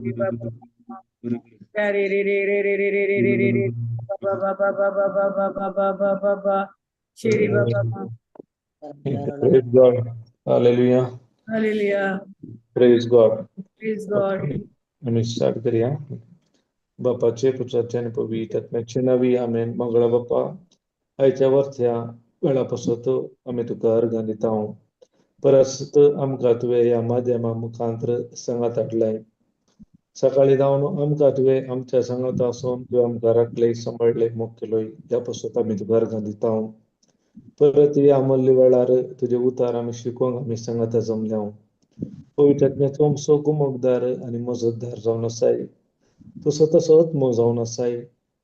Baba. Re re re re re re re re re re re. Ba ba ba ba ba ba ba ba ba ba ba ba. Shri ba ba ba. Praise God. Hallelujah. Hallelujah. Praise God. Praise God. Okay. आमी start करया. बापाचे, पुत्राचे आनी पवित्र आत्म्याचे नांवी, आमेन. मंगळा बापा, आयच्या वरत्या वेळा पासत आमी तुका अर्गां दिता. परत आमकां तुवें ह्या माध्यमा मुखांत्र सांगात हाडलाय. सकाळी जावन आमकां तुवें आमच्या सांगात आसून तुवें आमकां राखले, सांबाळले, मोग केलोय, ह्या पासत आमी तुका अर्गां दिता. परत ह्या अमूल्य वेळार तुजे उतार आमी शिकोवंक आमी सांगाता जमल्या. पवित्र आत्म्याचो आमचो कुमकदार आनी मजतदार जावन आसाय. तूं स्वता आत्मो जावन आसाय.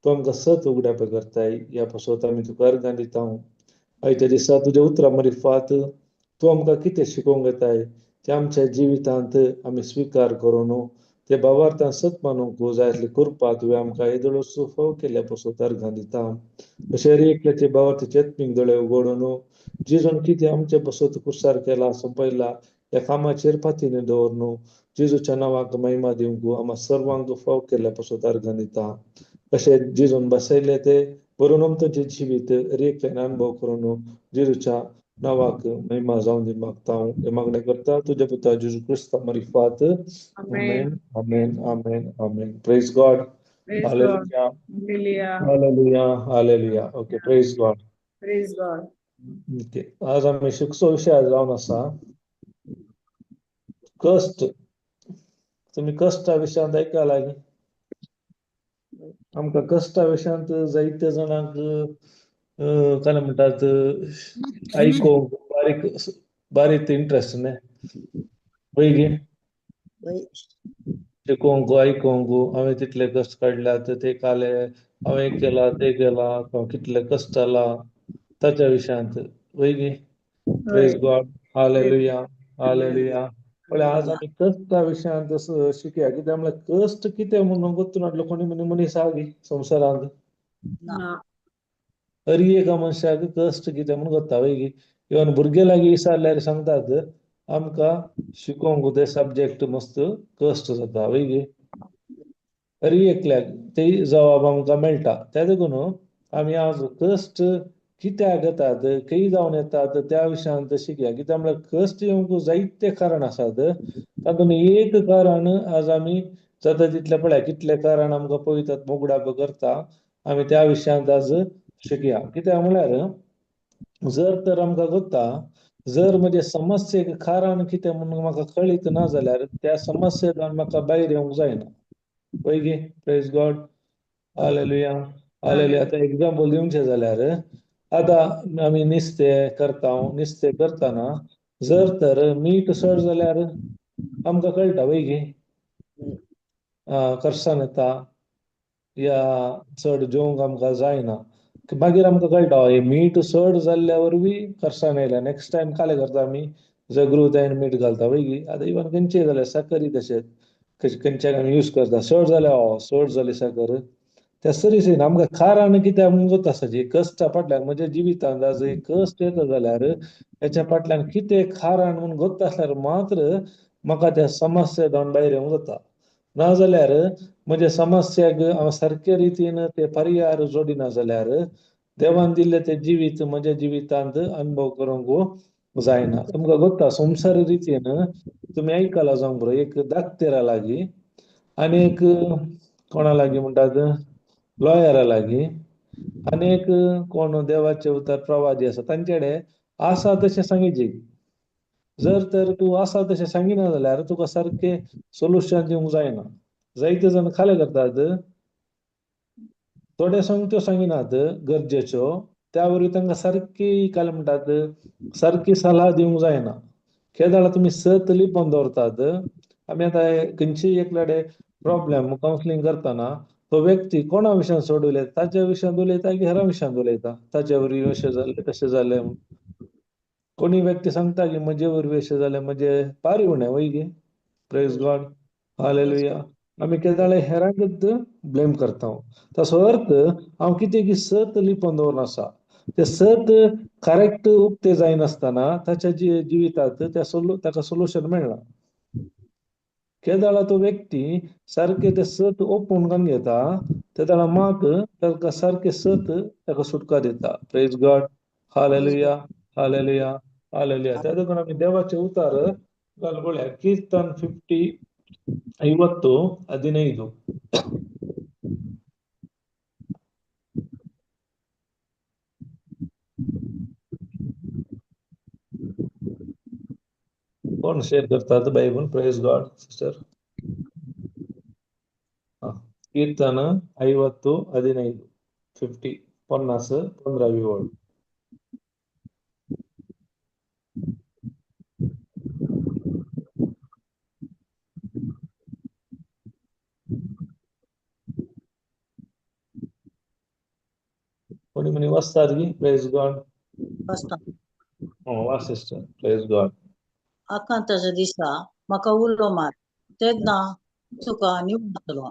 तूं आमकां सत उगडाप करताय. ह्या पासत आमी तुका अर्गां दिता. आयच्या दिसा तुज्या उतरां मारिफात तूं आमकां कितें शिकोवंक येताय तें आमच्या जिवितांत आमी स्विकार करून ते भावार्थान सत मानूंक जाय आसली कृपा तुवें आमकां येदोळो फाव केल्ल्या पासत अर्गां दिता. अशें हर एकल्याचे भावार्थाचे आत्मीक दोळे उगडून जेजून कितें आमचे पासत कुर्सार केला, सोंपयला, ह्या कामाचेर पातीने दवरून जेजूच्या नांवाक महिमा दिवंक आमकां सर्वांक फाव केल्ल्या पासत अर्गां दिता. अशें जेजून बसयले ते बरोवन तुमचें जिवीत हर एकल्यान अनुभव करून जेजूच्या नांवाक महिमा जावन दी मागता हांव. हें मागणें करता तुज्या पुता जेजू क्रिस्ता मारिफात. Amen. Amen, amen, amen. Praise God. Praise God. Hallelujah. Hallelujah. Hallelujah. Hallelujah. Okay, praise God. Praise God. Okay, आज आमी शिकचो विशय जावन आसा कश्ट. तुमी कश्टा विशयांत आयकला गी? आमकां कश्टा विशयांत जायते जाणांक काय म्हणटात, आयकोंक बारीक बारीक इंट्रस्ट न्ही, वय गे? शिकोवंक, आयकोंक, हांवें तितले कश्ट काडल्यात, ते काले हांवें केला, ते केला, कितले कश्ट जाला ताच्या विशयांत, वय गे? प्रेज गॉड. हालेलुया. हालेलुया. पळय, आज आमी कश्टा विशयांत शिकया. कित्याक म्हळ्यार कश्ट कितें म्हणून गोत्तू नासलो कोणी मनीस आहा गी संवसारांत? ना. हर एका मनशाक कश्ट कितें म्हणून गोत्ता, वय गी? इवन भुरगे लागीं विचारल्यार सांगतात, आमकां शिकोवंक ते सब्जेक्ट मस्त कश्ट जाता, वय गी? हर एकल्याक ते जवाब आमकां मेळटा. त्या देखून आमी आज कश्ट कित्याक येतात, खंय जावन येतात, त्या विशयांत शिकया. कित्याक म्हळ्यार कश्ट येवंक जायते कारण आसात. तातूंत एक कारण आज आमी जाता तितलें पळया, कितले कारण आमकां पवित्र उगडाप करता, आमी त्या विशयांत आज शिकया. कित्याक म्हळ्यार जर तर आमकां गोत्ता, जर म्हजे समस्येक कारण कितें म्हणून म्हाका कळीत ना जाल्यार त्या समस्येंतल्यान म्हाका भायर येवंक जायना, वय गे? Praise God. Hallelujah. Hallelujah. आतां एग्जाम्पल दिवचें जाल्यार, आतां आमी नुस्तें करता. नुस्तें करतना जर तर मीठ चड जाल्यार आमकां कळटा, वय गे? करसाण येता या चड जेवंक आमकां जायना. मागीर आमकां कळटा, हे मीठ चड जाल्ल्या वरवीं करसाण येयल्या. नेक्स्ट टायम कालें करता आमी, जागृतायेन मीठ घालता, वय गी? आतां इवन खंयचेय जाल्यार साकरी तशेंच खंयच्याक आमी यूज करता, चड जाल्यार, चड जाली साकर. त्या सरीसीन आमकां कारण कित्याक म्हणून गोत आसाची. कश्टा फाटल्यान, म्हज्या जिवितांत आज कश्ट येता जाल्यार हेच्या फाटल्यान कितें कारण म्हणून गोत आसल्यार मात्र म्हाका त्या समस्या जावन भायर येवंक जाता. नाजाल्यार म्हज्या समस्याक हांव सारके रितीन ते पर्याय जोडिना जाल्यार देवान दिल्लें तें जिवीत म्हज्या जिवितांत अनुभव करूंक जायना. तुमकां गोत्ता, संवसारी रितीन तुमी आयकलां जावंक बरो, एक दाक्तेरा लागीं आनी एक कोणा लागीं म्हणटात, लॉयरा लागीं, आनी एक कोण देवाचे उतर प्रवादी आसा, तांचे कडेन आसा तशें सांगिची. जर तर तूं आसा तशें सांगिना जाल्यार तुका सारकें सोल्युशन दिवंक जायना. जायते जाण खाले करतात, थोडे सांगत्यो सांगिनात गरजेच्यो, त्या वरवीं तांकां सारकी काय म्हणटात, सारकी सलाह दिवंक जायना. केदाळा तुमी सत लिपोवन दवरतात. आमी आतां खंयचीय एकल्या प्रॉब्लेम कावन्सिलींग करतना तो व्यक्ती कोणा विशयान चड उलयता, ताच्या विशयान उलयता की हेरां विशयान उलयता? ताच्या वरवीं अशें जालें, तशें जालें. कोणी व्यक्ती सांगता की म्हजे वरवीं अशें जालें, म्हजे पारी उणें, वय गे? Praise God. Hallelujah. आमी केदाळे हेरांकच ब्लेम करता. ताचो अर्थ हांव कितें की सत लिपोवन दवरून आसा. ते सत करेक्ट उक्ते जायनासतना ताच्या जिवितांत त्या सोलू ताका सोल्युशन मेळना. केदाळा तो व्यक्ती सारकें तें सत ओपून करून घेता तेदाळा मात ताका सारकें सत ताका सुटका दिता. Praise God, hallelujah, hallelujah, hallelujah. त्या देखून आमी देवाचे उतार घाल पळया. कीर्तन 50 50:15. कोण शेअर करतात बायबल? Praise God sister. कीर्तन 50:15, 50 50 15वी ओळ. कोणी म्हणी वाचतात की? Praise God. वाचता. वा सिस्टर, प्रेज गॉड. आकांताच्या दिसा म्हाका उलो मार, तेन्ना तुका निवडतलो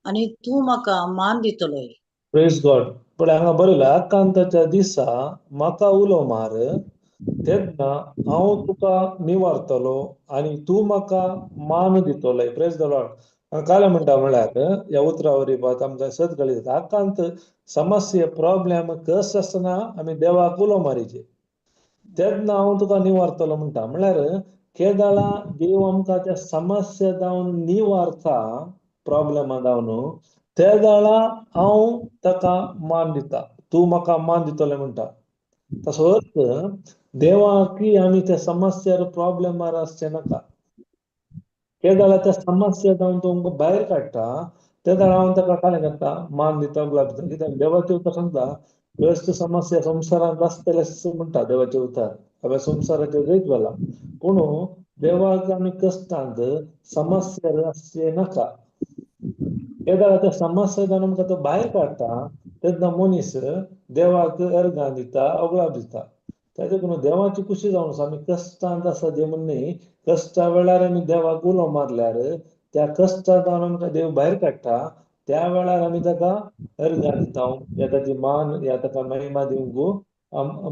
आनी तूं म्हाका मान दितलोय. Praise God. पण हांगा बरयला, आकांताच्या दिसा म्हाका उलो मार, तेन्ना हांव तुका निवारतलो आनी तूं म्हाका मान दितलोय. Praise the Lord. काय म्हणटा म्हळ्यार ह्या उतरावरी बात आमकां सत कळी जाता. आकांत समस्या प्रॉब्लेम कस आसतना आमी देवाक उलो मारीचे, तेन्ना हांव तुका निवारतलो म्हणटा. म्हळ्यार केदाळा देव आमकां त्या समस्या जावन निवारता, प्रॉब्लेमा जावन, त्या वेळा हांव ताका मान दिता, तूं म्हाका मान दितलें म्हणटा. तसो अर्थ देवाक आमी त्या समस्यार प्रॉब्लेमार आसचें नाका. केदाळा त्या समस्या जावन तो आमकां भायर काडटा, त्या वेळार हांव ताका काय करता, मान दिता, गुलाब दिता. कित्याक देवाचें उतर सांगता, कश्ट समस्या संवसारांत आसतलें म्हणटा देवाचें उतर. हांवें संवसाराचेर जैत व्हेलां. पूण देवाक आमी कश्टांत समस्या आसचें नाका. केदाळा त्या समस्या जावन आमकां तो भायर काडटा, तेन्ना मनीस देवाक अर्गां दिता, अगळाप दिता. त्या देखून देवाची खुशी जावन आसा आमी कश्टांत आसा जे म्हूण न्ही, कश्टा वेळार आमी देवाक उलो मारल्यार त्या कश्टांत आमकां देव भायर काडटा, त्या वेळार आमी ताका अर्गां दिता, या ताची मान या ताका महिमा दिवंक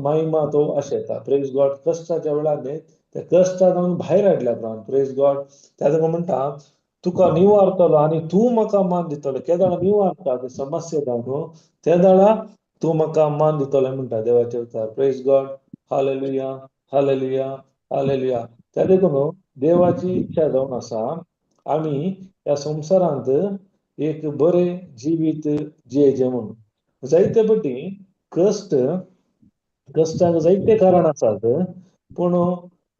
महिमा तो आशेता. Praise God. कश्टाच्या वेळार न्ही, त्या कश्टांत आमी भायर हाडल्या उपरांत. Praise God. त्या देखून म्हणटा तुका निवारतलो आनी तूं म्हाका मान दितलो. केदाळा निवारता ते समस्या जावन, त्या वेळार तूं म्हाका मान दितलो म्हणटा देवाचे उतर. Praise God, hallelujah, hallelujah, hallelujah. त्या देखून देवाची इच्छा जावन आसा आमी ह्या संवसारांत एक बरें जिवीत जियेचें म्हणून. जायते पटी कश्ट, कश्टांक जायते कारण आसात, पूण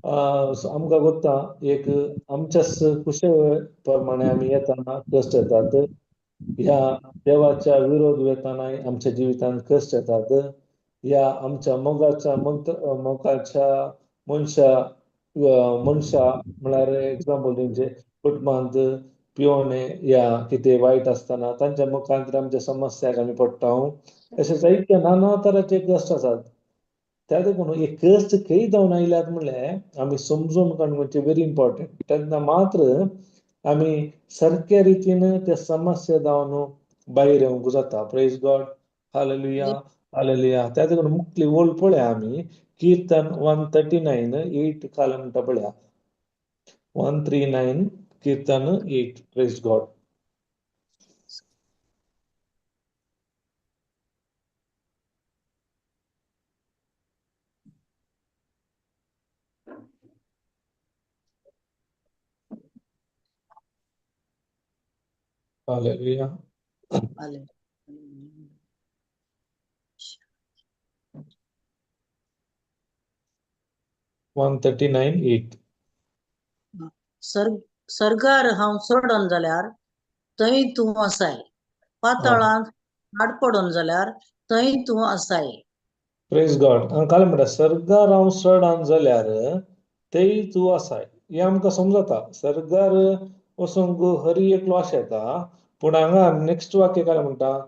आमकां गोत्ता एक आमच्याच खुशे प्रमाणे आमी येतना कश्ट येतात, ह्या देवाच्या विरोध वेताना आमच्या जिवितांत कश्ट येतात, ह्या आमच्या मोगाच्या मोगाच्या मनशा मनशा म्हळ्यार एग्जाम्पल दिवचें कुटुंबांत पिवणे या कितें वायट आसतना तांच्या मुखांत आमच्या समस्याक आमी पडटा. अशे जायते नाना तराचे कश्ट आसात. त्या देखून हे कश्ट खंय जावन आयल्यात म्हणल्यार आमी समजून काडपाचें व्हेरी इम्पॉर्टंट. तेन्ना मात्र आमी सारक्या रितीन त्या समस्या जावन भायर येवंक जाता. Praise God, hallelujah, hallelujah. त्या देखून मुखली ओळ पळया आमी कीर्तन 139:8 काल म्हणटा पळया, 139 कीर्तन 8. Praise God. Hallelujah. 139:8. सर्गार हांव चडन जाल्यार थंय तूं आसाय, पातळांत हाड पडून जाल्यार थंय तूं आसाय. Praise God. काल म्हणटा सर्गार हांव चडान जाल्यार थंय तूं आसाय. हें आमकां समजता. सर्गार वचूंक हरी एकलो आशेता, पूण हांगा नेक्स्ट वाक्य काय म्हणटा,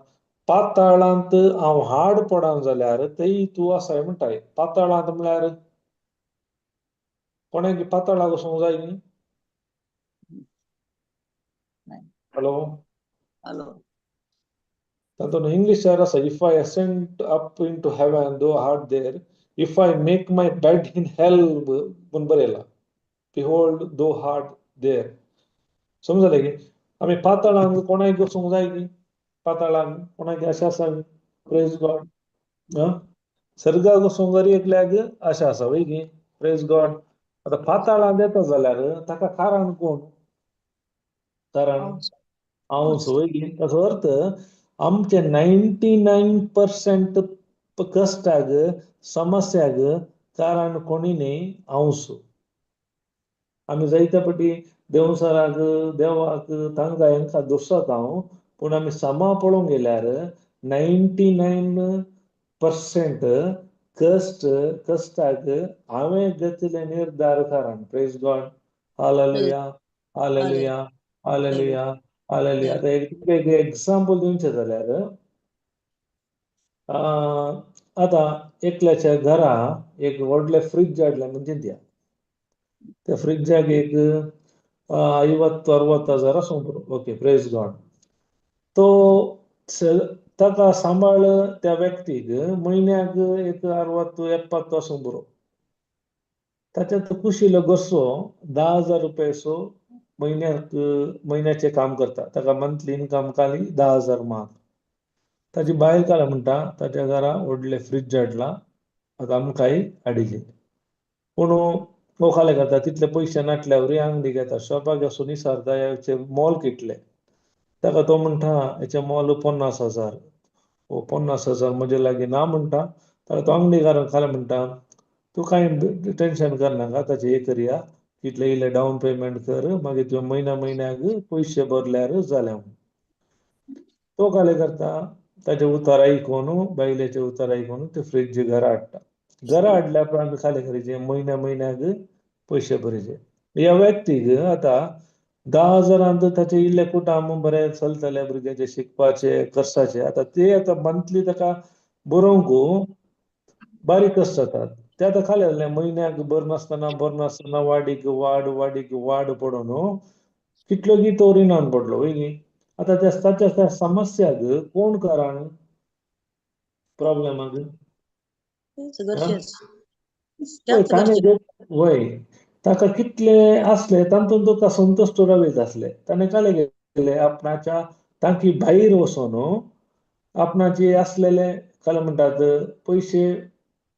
पाताळांत हांव हाड पडन जाल्यार थंय तूं आसाय म्हणटाय. पाताळांत म्हळ्यार कोणाक पाताळाक वचूंक जाय न्ही? Hello, hello. तातूंत इंग्लीशार आसा, if I ascend up into heaven thou art there, if I make my bed in hell म्हूण बरयला, behold thou art there. समजलें की आमी पाताळांत कोणाक वचूंक जाय की पाताळांत कोणाक आशा आसा? Praise God. सर्गाक वचूंक जरी एकल्याक आशा आसा वय की? Praise God. आतां पाताळांत येता जाल्यार ताका कारण कोण? कारण हांव वय की? ताचो अर्थ आमचे 99% कश्टाक समस्याक कारण कोणी न्ही, हांवच. आमी जायते फावटी देवसराक, देवाक, तांकां हेंकां दुसतात हांव, पूण आमी समा पळोवंक गेल्यार 99% कश्ट कश्टाक हांवें घेतिल्ले निर्धार कारण. Praise God. Hallelujah, hallelujah, hallelujah, hallelujah. आतां एक एग्जाम्पल दिवचें जाल्यार, आतां एकल्याच्या घरा एक व्हडलें फ्रिज हाडलें म्हणजे दिया, त्या फ्रिजाक एक 50-60 हजार आसूंक पुरो. Okay, praise God. तो ताका सांबाळ त्या व्यक्तीक म्हयन्याक एक 60-70 आसूंक पुरो. ताच्या तो कुशीलो गोसो 10,000 रुपयाचो म्हयन्याक म्हयन्याचें काम करता. ताका मंथली इनकम खाली 10,000 मात. ताची बायल काय म्हणटा, ताच्या घरा व्हडलें फ्रिज हाडलां, आतां आमकांय हाडिल्लें. पूण हो खालें करता, तितले पयशे नाटल्यावरी आंगडी घेता, शॉपाक वचून विचारता हेचे मोल कितले. ताका तो म्हणटा हेचें मोल 50,000. ओ 50,000 म्हजे लागीं ना म्हणटा. ताका तो आंगडीकारान खालें म्हणटा, तूं कांय टेंशन करनाका, ताचें हें करया, कितले इल्लें डावन पेमेंट कर, मागीर तुवें म्हयन्या म्हयन्याक पयशे भरल्यार जालें म्हूण. तो कालें करता, ताचें उतर आयकून, बायलेचें उतर आयकून ते फ्रिज घरा हाडटा. घरा हाडल्या उपरांत खालें करीचे म्हयन्या म्हयन्याक पयशे भरीचे. ह्या व्यक्तीक आतां 10,000 ताचे इल्ले कुटाम बरें चलतले, भुरग्याचे शिकपाचे खर्चाचे. आतां ते आतां मंथली ताका बरोवंक बारीक कश्ट जातात. ते आतां खालें जालें म्हयन्याक भरनासतना भरनासतना वाडीक वाड वाडीक वाड पडून कितलो की तो रिणान पडलो वय न्ही. आतां त्या ताच्या त्या समस्याक कोण कारण प्रॉब्लेमाक? वय ताणें वय ताका कितले आसले तातूंत तुका संतुश्ट रावयत आसले. ताणें कालें केलें, आपणाच्या तांकी भायर वचून आपणाचे आसलेले कालें म्हणटात पयशे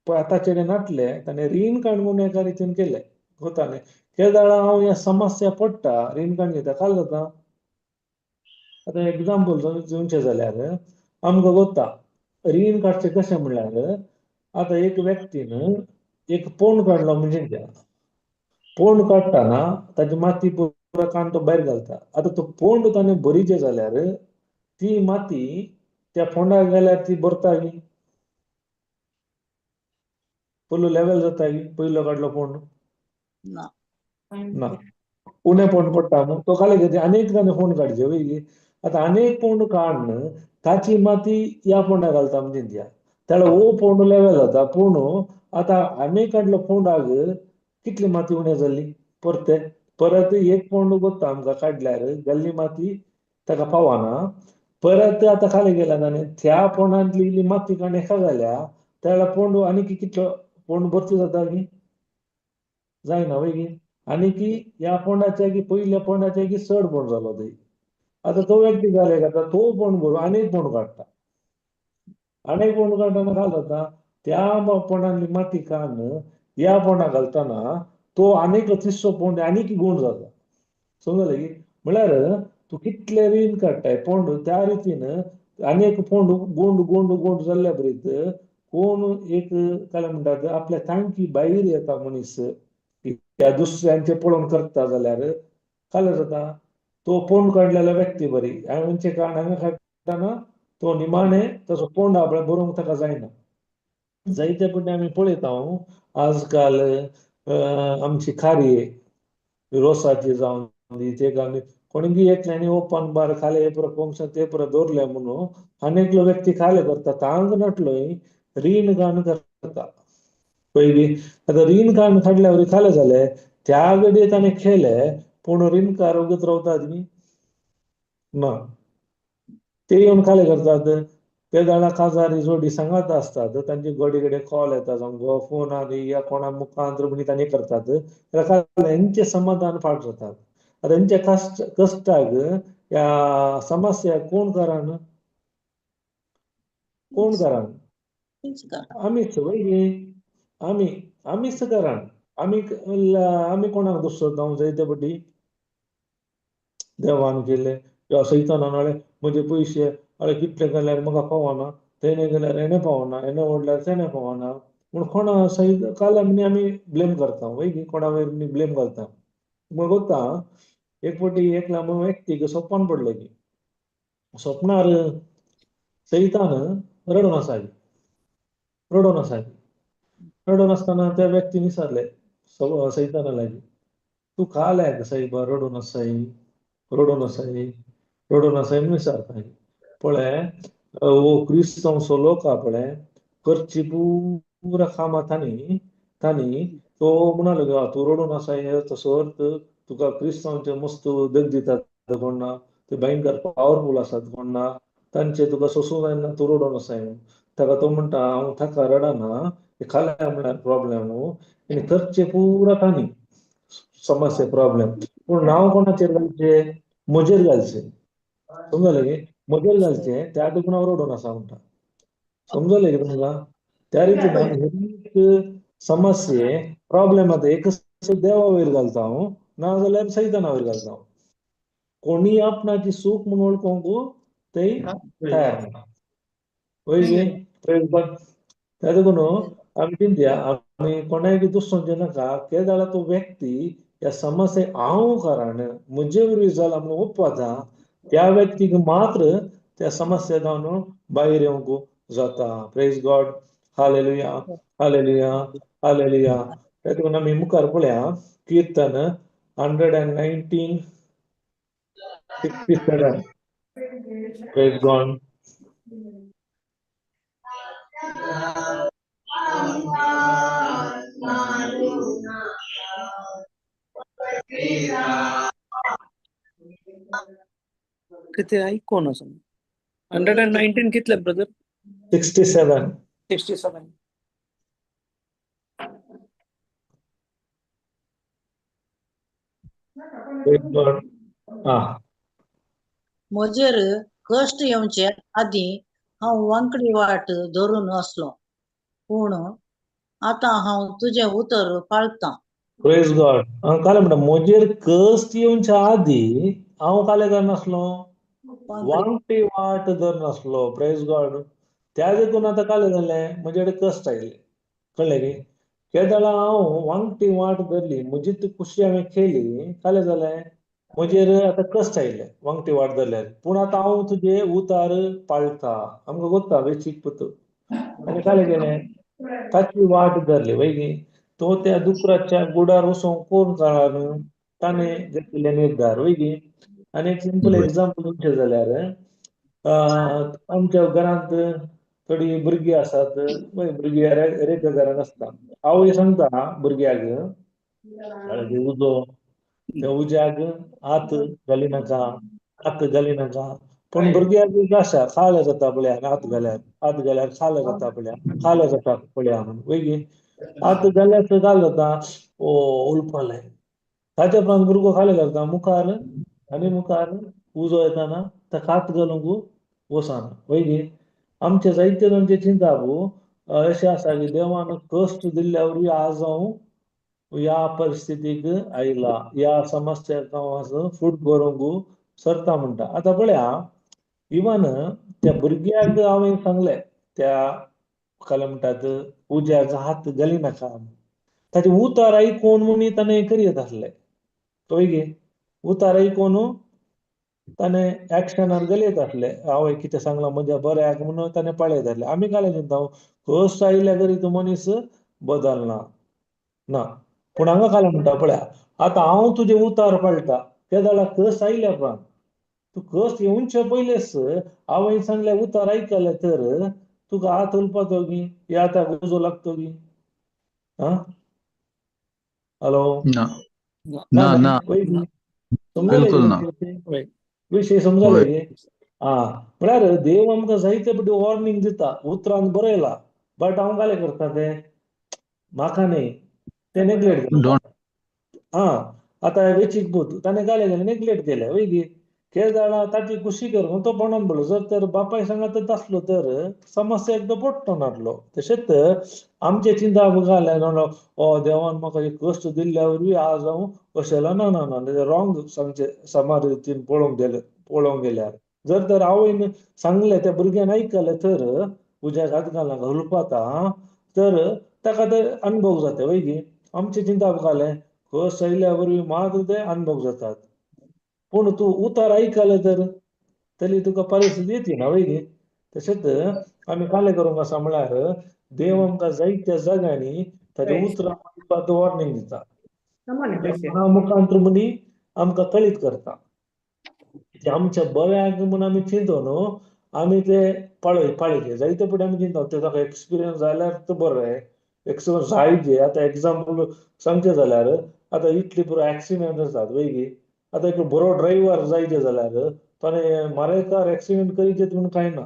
ताचेर नाटले, ताणें रीण काडून एका रितीन केलें. गोतालें केदाळा हांव ह्या समस्या पडटा, रीण काडून घेता, काल जाता. आतां एग्जाम्पल दिवचें जाल्यार आमकां गोता रीण काडचें कशें म्हणल्यार, आतां एक व्यक्तीन एक पोंड काडलो म्हणजे पोंड काडटाना ताची माती पुरा काडून तो भायर घालता. आतां तो पोंड ताणें भरीचें जाल्यार ती माती त्या फोंडाक गेल्यार ती भरता की फुल लेवल जाता की पयलो काडलो फोंड ना ना उणें फोंड पडटा न्हू. तो खाली घेता आनी एक ताणें फोंड काडचे वय. आतां आनी एक फोंड काडून ताची माती ह्या फोंडाक घालता म्हणजे दिया, त्याला हो फोंड लेवल जाता. पूण आतां आनी काडलो फोंडाक कितली माती उणें जाल्ली, परते परत एक फोंड गोत्ता आमकां काडल्यार जाल्ली माती ताका पावना. परत आतां खाली गेल्या ताणें त्या फोंडांतली इल्ली माती काडून हेका घाल्या, त्याला फोंड आनी कितलो फोंड भरती जाता की जायना वय की. आनी की ह्या फोंडाच्या की पयल्या फोंडाच्या की चड फोंड जालो थंय. आतां तो व्यक्ती जाले जाता तो फोंड भरून आनी एक फोंड काडटा. आनी एक फोंड काडटना काय जाता, त्या फोंडांतली माती काडून ह्या फोंडाक घालतना तो आनीक तिसरो फोंड आनीक गुण जाता. समजलें की? म्हळ्यार तूं कितले रीण काडटाय फोंड त्या रितीन आनी एक फोंड गुंड गुंड गुंड जाल्ल्या बरीत कोण एक काय म्हणटात आपल्या तांकी भायर येता मनीस त्या दुसऱ्यांचे पळोवन करता जाल्यार काय जाता, तो फोंड काडलेलो व्यक्ती बरी हांवें काण हांगा काडटना तो निमाणे ताचो फोंड आपल्या बरोवंक ताका जायना. जायते फावटी आमी पळयता आजकाल आमची खारी रोसाची जावन दी ते आमी कोणीगी एकल्यानी ओपन बार खाले हे पुरो फंक्शन ते पुरो दवरले म्हणून आनी एकलो व्यक्ती खाले करता तांक नाटलोय रीण काडून करता. पयलीं आतां रीण काडून काडल्या वरी खालें जालें त्या घडये ताणें केलें, पूण रीणकार वगत रावतात न्ही ना, ते येवन खालें करतात. ते जाणां काजारी जोडी सांगात आसतात, तांचे घडये घडये कॉल येता सामको फोन आनी या कोणा मुखांत म्हणी तांणी करतात, ताका हेंचें समाधान फाट जातात. आतां तेंच्या कश्टाक ह्या समस्या कोण कारण, कोण कारण? आमीच वय, आमी आमीच कारण. आमी आमी कोणाक दुसरो जावं जाय ते पटी देवान केले किंवा सैतानान म्हळें म्हजे पयशे अरे कितले गेल्यार म्हाका पावना, तेणे गेल्यार हेणें पावना, हेणें ओडल्यार तेणें पावना, पूण कोणा सयत काल आमी आमी ब्लेम करता वय की कोणा वयर ब्लेम घालता. म्हाका गोत्ता एक फावटी एकल्या व्यक्तीक सोपन पडलें की सोपणार सैतान रडून आसा, रडून आसा. रडून आसतना त्या व्यक्तीन विचारलें सैताना लागीं, तूं काल्याक सायबा रडून आसाय, रडून आसाय, रडून आसाय म्हणून विचारता. पळय हो क्रिस्तांवचो लोक आहा पळय करची पुरा कामां तांणी तांणी तो म्हणालो तूं रडून आसाय तसो अर्थ तुका क्रिस्तांवचे मस्त दग दितात कोण ना, ते भयंकर पावरफूल आसात कोण ना, तांचे तुका सोसूं जायना, तूं रडून आसाय म्हणून. ताका तो म्हणटा हांव ताका रडना, खाल्या म्हळ्यार प्रॉब्लेम न्हू आनी करचे पुरा तांणी समस्या प्रॉब्लेम, पूण नांव कोणाचेर घालचें? म्हजेर घालचें. समजलें की म्हजेर घालचें, त्या देखून हांव रडून आसा म्हणटा. समजलें की तुमकां? त्या रितीन एक समस्ये प्रॉब्लेम आतां एक देवा वयर घालता हांव, ना जाल्यार सैताना वयर घालता हांव. कोणी आपणाची चूक म्हूण वळखूंक थंय तयार ना वय गे. त्या देखून आमी चिंतया आमी कोणाय दुसरोचें नाका, केदाळा तो व्यक्ती ह्या समस्ये हांव कारण म्हजे वरवीं जाला म्हणून ओपता त्या व्यक्तीक मात्र त्या समस्या जावन भायर येवंक जाता. Praise God, hallelujah, hallelujah, hallelujah. त्या देखून आमी मुखार पळया कीर्तन 119 67. Praise God. कितें आयकोन आसा. 119 कितले ब्रदर? 67. 67. Praise God. म्हजेर कश्ट येवचे आदीं हांव वांकडी वाट धरून आसलो, पूण आतां हांव तुजें उतर पाळतां. Praise God. काल म्हणटा म्हजेर कश्ट येवच्या आदीं हांव काले नासलो, वांकटी वाट धर नासलो. Praise God. त्या देखून आतां काले जालें म्हजे कडेन कश्ट आयले. कळ्ळें की केदळा हांव वांकटी वाट धरली, म्हजी ती खुशी हांवें केली, काले जालें म्हजेर आतां कश्ट आयले वांकटी वाट धरल्यार. पूण आतां हांव तुजे उतार पाळटा. आमकां गोत्ता वेचीक पुत आनी काले गेलें ताची वाट धरली वय गी. तो त्या दुकराच्या गुडार वचोंक कोण कळना ताणें घेतिल्ले निर्धार वय गी. आनी एक सिंपल एग्जाम्पल दिवचें जाल्यार आमच्या घरांत थोडीं भुरगीं आसात, भुरगीं एका घरांत आसता. आवय सांगता भुरग्याक उजो त्या उज्याक हात घाली नाका, हात घाली नाका. पूण भुरग्याक एक आशा खाल्या जाता पळया, हात घाल्यार, हात घाल्यार खाल्या जाता पळया, खाल्या जाता पळया म्हणून वय गी. हात घाल्यार घाल जाता ओ उलपालें. ताच्या उपरांत भुरगो खालें करता मुखार आनी मुखार उजो येताना ताका हात घालूंक वचना वय गी. आमचे जायते जाणांचे चिंताप अशें आसा की देवान कश्ट दिल्ल्या वरवीं आज हांव ह्या परिस्थितीक आयला, ह्या समस्याक हांव आज फूट करूंक सरता म्हणटा. आतां पळया इवन त्या भुरग्याक हांवें सांगलें त्या काय म्हणटात उज्याक हात घाली नाका, ताचे उतार आयकून म्हूण ताणें करयत आसलें. कळ्ळें गे? उतार आयकून ताणें एक्शनार घालयत आसलें. हांवें कितें सांगलां म्हज्या बऱ्याक म्हणून ताणें पळयत आसलें. आमी काय चिंता कश्ट आयल्या तरी तो मनीस बदलना ना. पूण हांगा काय म्हणटा पळया आतां हांव तुजें उतार पाळटा. तेदाळा कश्ट आयल्या उपरांत तूं कश्ट येवचे पयलेच हांवें सांगलें उतार आयकलें तर तुका हात उलपाचो गी या आतां उजो लागतो गी? आं हॅलो ना ना ना, समजलें ना. विशय समजले गे? आं म्हळ्यार देव आमकां जायते फावटी वॉर्निंग दिता, उतरान बरयला, बट हांव कालें करता तें म्हाका न्ही, तें नेग्लेक्ट करता. आं आतां वेचीक बूत ताणें घालें गेलें नेग्लेक्ट केलें वय गी केदाळा ताची कुशी करून तो पणून पडलो जर तर बापाय सांगात आसलो तर समस्या एकदां पडटो नासलो. तशेंच आमचे चिंता घालें न्हू ओ देवान म्हाका एक कश्ट दिल्ल्या वरवीं आज हांव अशें ना ना ना रॉंग सांगचें समा रितीन पळोवंक गेले पळोवंक गेल्यार जर तर आवयन सांगलें त्या भुरग्यान आयकलें तर उज्याक हात घालना हुलपाता तर ताका ते अनुभव जाता वय गी. आमचे चिंता घालें कश्ट आयल्या वरवीं मात ते अनुभव जातात. पूण तूं उतार आयकलें तर तरी तुका परिस्थिती येती ना वय गी. तशेंच आमी कालें करूंक आसा म्हळ्यार देव आमकां जायत्या जाग्यांनी ताच्या उतरां वॉर्निंग दिता. मुखांतर मुनी आमकां कळीत करता. ते आमच्या बऱ्याक म्हूण आमी चिंतो न्हू आमी ते पाळय पाळयचे जायते फुडें आमी चिंता ते ताका एक्सपिरियन्स जाल्यार तो बरें एक्सपिरियन्स जायचे. आतां एग्जाम्पल सांगचें जाल्यार आतां इतली पुरो एक्सिडेंट जातात वय गी. आतां एक बरो ड्रायव्हर जायचे जाल्यार ताणें मारेकार एक्सिडेंट करीत म्हूण कांय ना.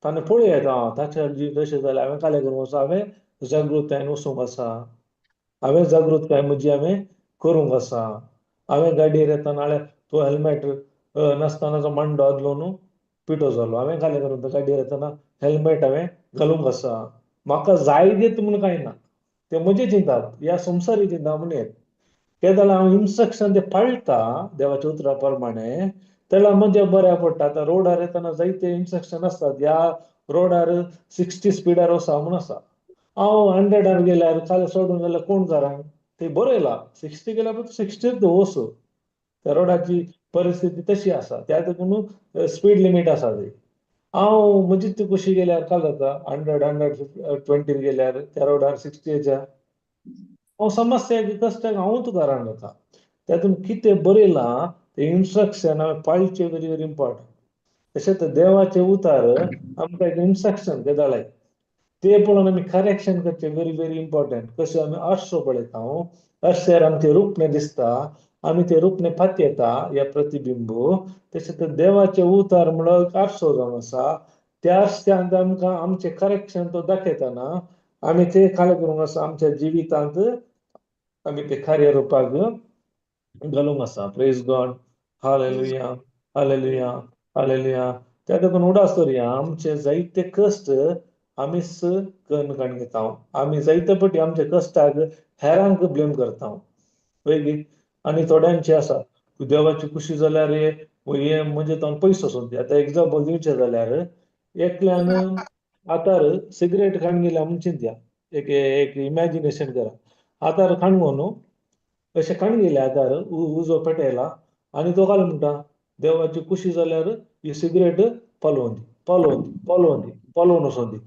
ताणें पळयात आं ताच्या तशें जाल्यार हांवें कालें करूंक आसा हांवें जागृतायेन वचूंक आसा हांवें जागृताय म्हजी हांवें करूंक आसा. हांवें गाडयेर येतना नाल्यार तो हेल्मेट नासतना मांडो आदलो न्हू पिठो जालो हांवें कालें करूंक गाडयेर येतना हेल्मेट हांवें घालूंक आसा. म्हाका जाय देत म्हूण कांय ना ते म्हजें चिंता ह्या संवसारी चिंता म्हूण येत तेन्ना हांव इन्स्ट्रक्शन ते पाळटा देवाच्या उतरा प्रमाणे तेन्ना म्हजें बऱ्याक पडटा. आतां रोडार येतना जायते इन्स्ट्रक्शन आसतात ह्या रोडार 60 स्पिडार वचा म्हूण आसा. हांव 100 गेल्यार काल सोडून गेल्यार कोण कारण ते बरयलां 60 गेल्यार 60 वचू. त्या रोडाची परिस्थिती तशी आसा त्या देखून स्पीड लिमीट आसा ती. हांव म्हजी ती कशी गेल्यार काल जाता 100 120 गेल्यार त्या रोडार 60च्या हांव समस्या कश्टाक हांवूच कारण जाता. तातूंत कितें बरयलां तें इन्स्ट्रक्शन हांवें पाळचें व्हेरी व्हेरी इम्पॉर्टंट. तशेंच देवाचें उतार आमकां एक इन्स्ट्रक्शन केदाळाय ते पळोवन आमी करेक्शन करचें व्हेरी व्हेरी इम्पॉर्टंट. कशें आमी आरसो पळयता आरश्यार आमचें रुपणें दिसता आमी तें रुपणें पातयेता ह्या प्रतिबिंब. तशेंच देवाचें उतार म्हणल्यार एक आरसो जावन आसा त्या आरश्यांत आमकां आमचें करेक्शन तो दाखयतना आमी तें कालें करूंक आसा आमच्या जिवितांत आमी तें कार्य रुपाक घालूंक आसा. Praise God. Hallelujah hallelujah hallelujah. त्या देखून उडास दवरया आमचे जायते कश्ट आमीच कन्न काडून घेता. आमी जायते पटी आमच्या कश्टाक हेरांक ब्लेम करता वय गी. आनी थोड्यांचे आसा देवाची खुशी जाल्यार हे म्हणजे तो पयसो सोदता. आतां एग्जाम्पल दिवचें जाल्यार एकल्यान आतां सिगरेट खाण गेल्या म्हूण चिंतया एक एक इमॅजिनेशन करा. आतां खाण न्हू अशें खाण गेले आतां उजो पेटयला आनी तो काल म्हणटा देवाची खुशी जाल्यार ही सिगरेट पालोवन दी पालोवन दी पालोवन दी पालोवन वचोन दी.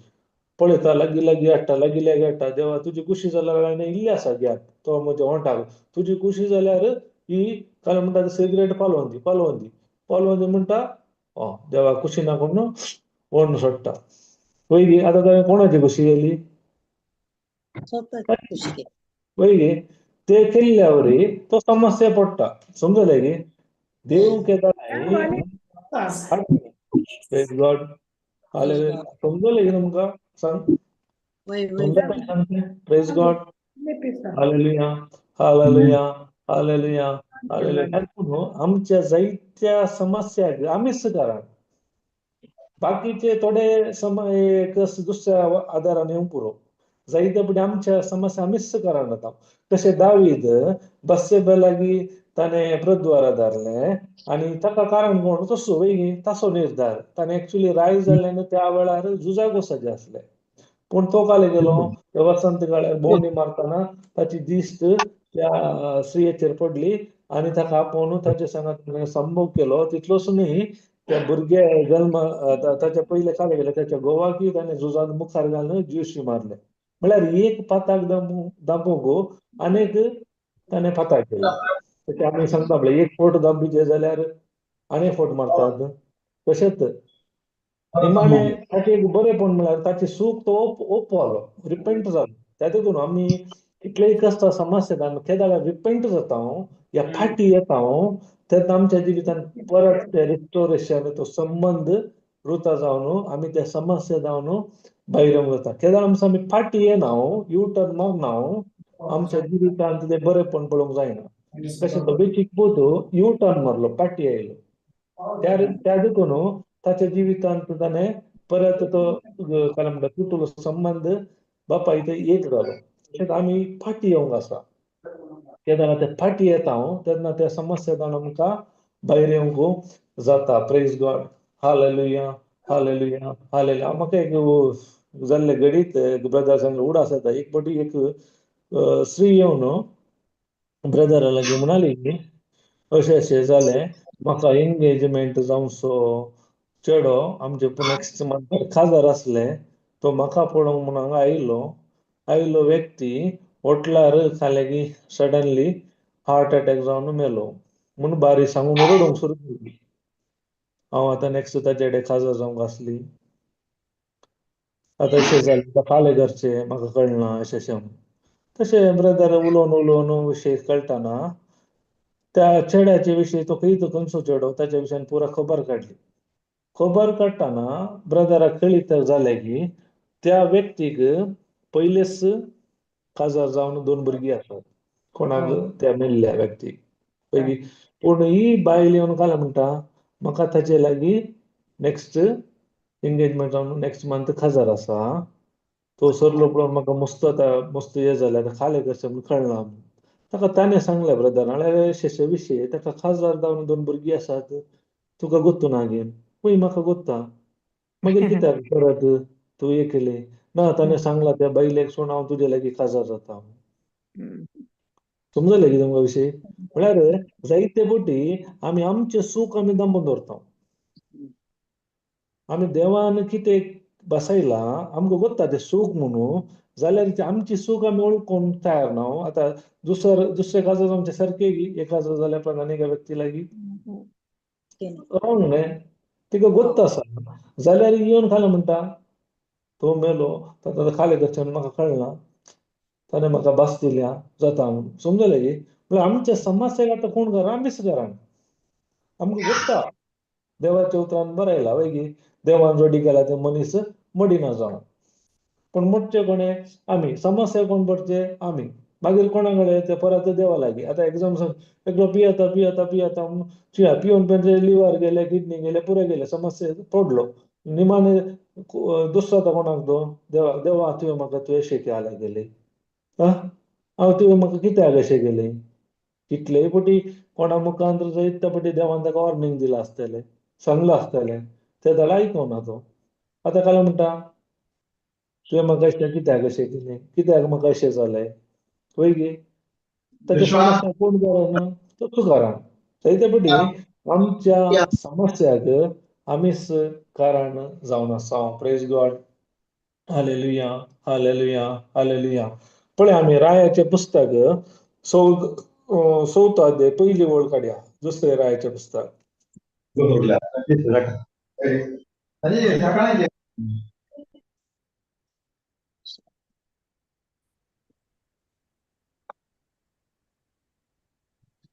पळयता लागीं लागीं हाडटा लागीं लागीं हाडटा देवा तुजी खुशी जाल्यार हांवें इल्ली आसा गॅप तो म्हज्या ओंठाक तुजी खुशी जाल्यार ही काल म्हणटा सिगरेट पालोवन दी पालोवन दी पालोवन दी म्हणटा देवा खुशी ना कोण ओडून सोडटा. वय गी आतां ताणें कोणाची खुशी केली वय गी ते केल्ल्या वरी तो समस्या पडटा. समजलें गी देव केदाळाय प्रेज गॉड. हालेलुया. समजलें गी तुमकां सांग समजता. Praise God. Hallelujah hallelujah hallelujah hallelujah. आमच्या जायत्या समस्याक आमीच कारण बाकीचे थोडे एक दुसऱ्या आदारान येवंक पुरो. जायते फुडें आमच्या समस्या आमीच कारण जाता. तशें दावीद बत्सेबा लागीं ताणें प्रद्वारा धरलें आनी ताका कारण कोण तसो वय ताचो निर्धार. ताणें एक्चुली राय जाल्ल्यान त्या वेळार झुजाक वचपाचें आसलें पूण तो काले गेलो त्या वसंत काळार भोंवडी मारतना ताची दिश्ट त्या स्त्रियेचेर पडली आनी ताका आपोवन ताचे सांगात संभोग केलो. तितलोच न्ही त्या भुरगे जल्म ताच्या पयले काले गेले ताच्या घोवाकूय ताणें झुजांत मुखार घालून जिवशी मारले. म्हळ्यार एक पाताक दांपूंक आनीक ताणें पाताक केलो. तशें आमी सांगता म्हळ्यार एक फोट दांपीचे जाल्यार आनी फोट मारतात. तशेंच निमाणें ताचें एक बरेंपण म्हळ्यार ताचें सूख तो ओपवालो रिपेंट जालो. त्या देखून आमी कितलेय कश्ट समस्या आमी केदाळार रिपेंट जाता या फाटी येता तेन्ना आमच्या जिवितांत परत ते रिस्टोरेशन तो संबंद रुता जावन आमी त्या समस्या जावन भायर येवंक जाता. केदाळ आमचो आमी फाटी येना यू टर्न मारना आमच्या जिवितांत तें बरेंपण पळोवंक जायना. तशें तो बेचीक पोतो यू टर्न मारलो, पाटी आयलो. त्या त्या देखून ताच्या जिवितांत ताणें परत तो काय म्हणटा तुटलो संबंद बापाय थंय एक जालो. तशेंच आमी फाटी येवंक आसा. केन्ना ते फाटी येता हांव तेन्ना त्या समस्या जावन आमकां भायर येवंक जाता. Praise God, hallelujah, hallelujah, hallelujah. म्हाका एक जाल्ले घडीत एक ब्रदर सांगले उडास जाता. एक फावटी एक स्त्री येवन ब्रदरा लागीं म्हणाली, अशें अशें जालें, म्हाका एंगेजमेंट जावचो चेडो आमचे नेक्स्ट मंथार काजार आसलें, तो म्हाका पळोवंक म्हणून हांगा आयलो. आयलो व्यक्ती होटलार खालें की सडनली हार्ट अटॅक जावन मेलो म्हूण बारी सांगून रडूंक सुरू केली. हांव आतां नेक्स्ट ताचे कडेन काजार जावंक आसली, आतां अशें जालें, फाल्यां करचें म्हाका कळना अशें अशें म्हणून. तशें ब्रदर उलोवन उलोवन विशय कळटाना त्या चेड्याचे विशयी तो खंय तो खंयचो चेडो ताच्या विशयान पुरा खबर काडली. खबर काडटना ब्रदराक कळीत जालें की त्या व्यक्तीक पयलेच काजार जावन 2 भुरगीं आसात कोणाक त्या मेल्ल्या व्यक्तीक पयलीं. पूण ही बायल येवन काल म्हणटा म्हाका ताचे लागीं नेक्स्ट एंगेजमेंट जावन नेक्स्ट मंथ काजार आसा, तो सरलो पळोवन म्हाका मस्त आतां मस्त हें जालें, आतां खालें कशें म्हूण कळना. ताका ताणें सांगलें ब्रदर, म्हळ्यार अशें विशय ताका काजार जावन 2 भुरगीं आसात, तुका गोत्तू ना गे? पळय म्हाका गोत्ता, मागीर कित्याक परत तूं हें केलें ना? ताणें सांगलां त्या बायलेक सोड हांव तुजे लागीं काजार जाता. समजलें की तुमकां विशय? म्हळ्यार जायते फावटी आमी आमचें सूख आमी दामून दवरता. आमी देवान कितें बसयलां आमकां गोत्ता तें सूख म्हणून, जाल्यार आमची सूख आमी वळखूंक तयार ना. आतां दुसरें काजार आमचें सारकें एक काजार जाल्यार पण आनी एका व्यक्ती लागीं रॉंग न्हय, तिका गोत्त आसा, जाल्यार येवन खालें म्हणटा तो मेलो, ताका खालें करचें म्हाका कळना, ताणें म्हाका भास दिल्या जाता म्हणून. समजलें की? म्हळ्यार आमच्या समस्याक आतां कोण घरा आमीच घरान आमकां गोत्ता देवाच्या उतरान बरयला वय की देवान जोडी केला ते मनीस मडिना जावन. पूण मोडचे कोणें? आमी. समस्या कोण पडचे? आमी. मागीर कोणा कडेन ते परत देवा लागीं. आतां एग्जाम एकलो पियेता पियेता पियेता पिवन पिवन लिवर गेले, किडनी गेले, पुरो गेले, समस्या पडलो. निमाणे दुसरो आतां कोणाक तो देवा, देवा तुवें म्हाका तुवें अशें केला गेले, आं हांव तुवें म्हाका कित्याक अशें केलें? कितलेय पटी कोणा मुखांत जायत त्या पटी देवान ताका वॉर्निंग दिलां आसतलें, सांगलां आसतलें, ते जाल्यार आयकोना तो. आतां काय म्हणटा तुवें म्हाका अशें कित्याक अशें केलें, कित्याक म्हाका अशें जालें, वय गे? ताच्या समस्या कोण कारण? तोच कारण. जायते पटी आमच्या समस्याक आमीच कारण जावन आसा. Praise God, hallelujah, hallelujah, hallelujah. पळय आमी रायाचें पुस्तक चवथो अध्याय पयली वळ काडया, दुसरें रायाचें पुस्तक.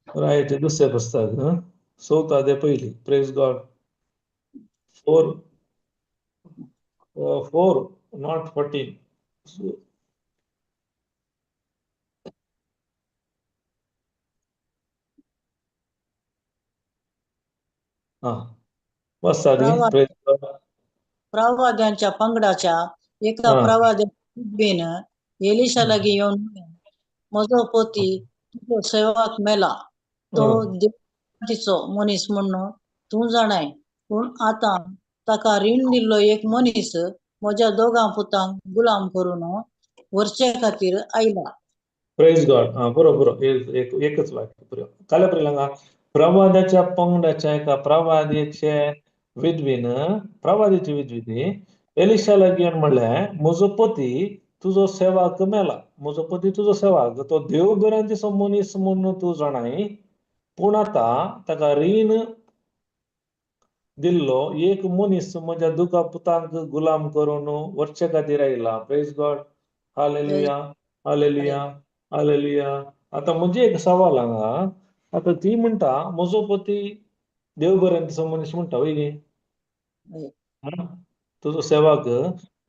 रायाचें दुसरें पुस्तक चवथो अध्याय पयली. Praise God. 4 4 not 14. आं वाचता न्ही? प्रवाद्यांच्या पंगडाच्या एका प्रवाद्यान एलिशा लागीं येवन म्हजो पती तुजो सेवक मेला, तो देवाचो मनीस म्हणून तूं जाणाय, पूण आतां ताका रीण दिल्लो एक मनीस म्हज्या दोगां पुतांक गुलाम करून व्हरचे खातीर आयला. प्रेज गॉड. आं बरो बरो, एकच वाक्य पुरो. काल्या पयलीं हांगा प्रवादाच्या पंगडाच्या एका प्रवाद्याचे विधवीन, प्रवाद्याची विधवीन एलिशा लागीं येवन म्हणलें, म्हजो पती तुजो सेवाक मेला, म्हजो पती तुजो सेवाक, तो देव भिरांतीचो मनीस म्हणून तूं जाणाय, पूण आतां ताका रीण दिल्लो एक मनीस म्हज्या दुका पुतांक गुलाम करून व्हरचे खातीर आयला. Praise God, hallelujah, hallelujah, hallelujah. आतां म्हजें एक सवाल हांगा, आतां ती म्हणटा म्हजो पती देव भिरांतीचो मनीस म्हणटा वय गे, तुजो सेवाक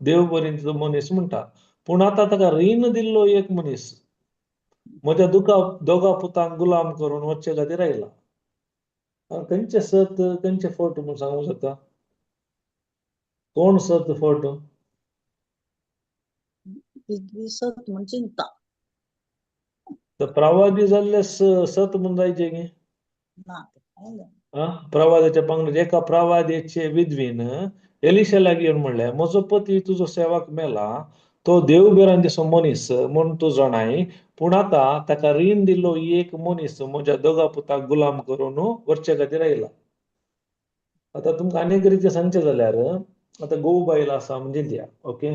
देव भिरांतीचो मनीस म्हणटा, पूण आतां ताका रीण दिल्लो एक मनीस म्हज्या दोगा पुतांक गुलाम करून वचचे खातीर आयला. खंयचे सत खंयचे फट म्हूण सांगूंक शकता? कोण सत फट? सत म्हूण चिंता. तर प्रवादी जाल्ले सत म्हूण जायचे की ना. प्रवादाच्या पंगडात एका प्रवाद्याचे विधवीन एलिशा लागीं येवन म्हणलें, म्हजो पती तुजो सेवक मेला, तो देव भिरांतीचो मनीस म्हूण तूं जाणाय, पूण आतां ताका रीण दिल्लो एक मनीस म्हज्या दोगा पुताक गुलाम करून व्हरचे खातीर आयला. आतां तुमकां आनीक रितीन सांगचें जाल्यार आतां घोव बायल आसा म्हणजे दिया, ओके.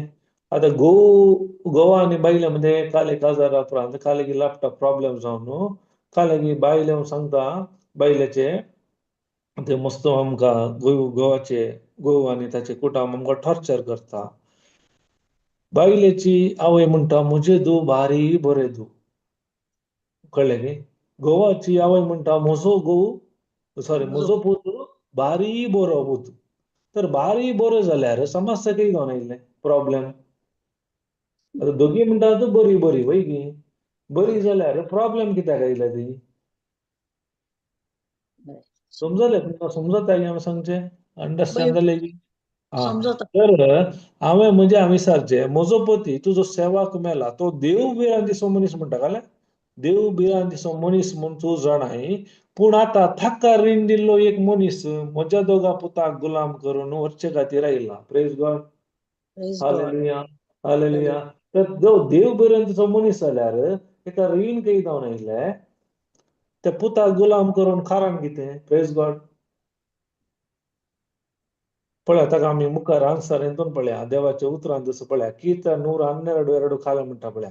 आतां घोवा आनी बायले मदें काल एक काजारा उपरांत काल एक लापटा प्रॉब्लेम जावन काल एक बायल येवन सांगता बायलेचे ते मस्त आमकां घोवाचे घोव आनी ताचे कुटुंब आमकां टॉर्चर करता. बायलेची आवय म्हणटा म्हजें धूव बारी बरें धूव, कळ्ळें न्ही. घोवाची आवय म्हणटा म्हजो घोव सॉरी म्हजो पूत बारी बरो पूत. तर बारी बरो जाल्यार समस्या कितें जावन आयिल्लें प्रॉब्लेम? आतां दोगी म्हणटा तूं बरी बरी वय गी, बरी जाल्यार प्रॉब्लेम कित्याक आयल्या ती? समजलें तुमकां? समजता की हांवें सांगचें? अंडरस्टँड जालें की? समजता. तर हांवें म्हजें हांवें विचारचें, म्हजो पती तुजो सेवक मेला, तो देव भिरांतीचो मनीस म्हणटा कालें, देव भिरांतीचो मनीस म्हूण तूं जाणाय, पूण आतां ताका रीण दिल्लो एक मनीस म्हज्या दोगा पुताक गुलाम करून व्हरचे खातीर आयला. Praise God, hallelujah, hallelujah. तर देव भिरांतीचो मनीस जाल्यार ताका रीण खंय जावन आयलें? त्या पुताक गुलाम करून कारण कितें? Praise God. पळया ताका आमी मुखार आन्सर हेतून पळया, देवाच्या उतरान जसो पळया, कीर्तन 112 खाला म्हणटा पळया.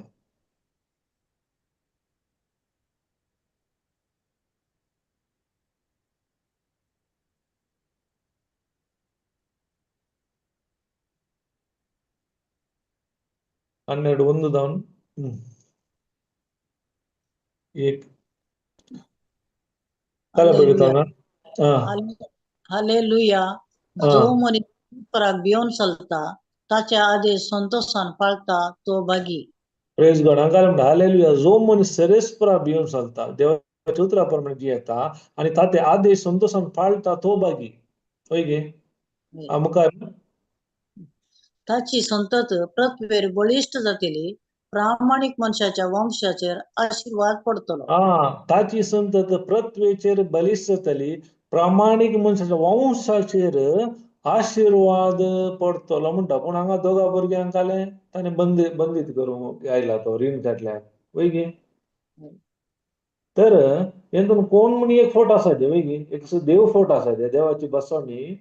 12 1 जावन 1 खाला पळयता ना. हालेलुया. जो मनीस परस्पराक भिवन चलता ताचे आदेश संतोषान पाळता तो भागी. प्रेज गॉड. हांगा म्हणटा हालेलुया, जो मनीस सरेस्परा भिवन चलता, देवाच्या उतरा प्रमाणे जियेता आनी ताचे आदेश संतोषान पाळता तो भागी. हय गे? मुखार ताची संतत पृथ्वेर बळिश्ट जातली, प्रामाणीक मनशाच्या वंशाचेर आशीर्वाद पडतलो. ताची संतत पृथ्वेचेर बळिश्ट जातली, प्रामाणीक मनशाच्या वंशाचेर आशीर्वाद पडतलो म्हणटा. पूण हांगा दोगा भुरग्यांक कालें ताणें बंदीत करूंक आयला तो रीण काडल्यार, वय गे? तर हेतून कोण म्हूण एक फोट आसा ते, वय गे? एक देव फोट आसा ते, देवाची बसवणी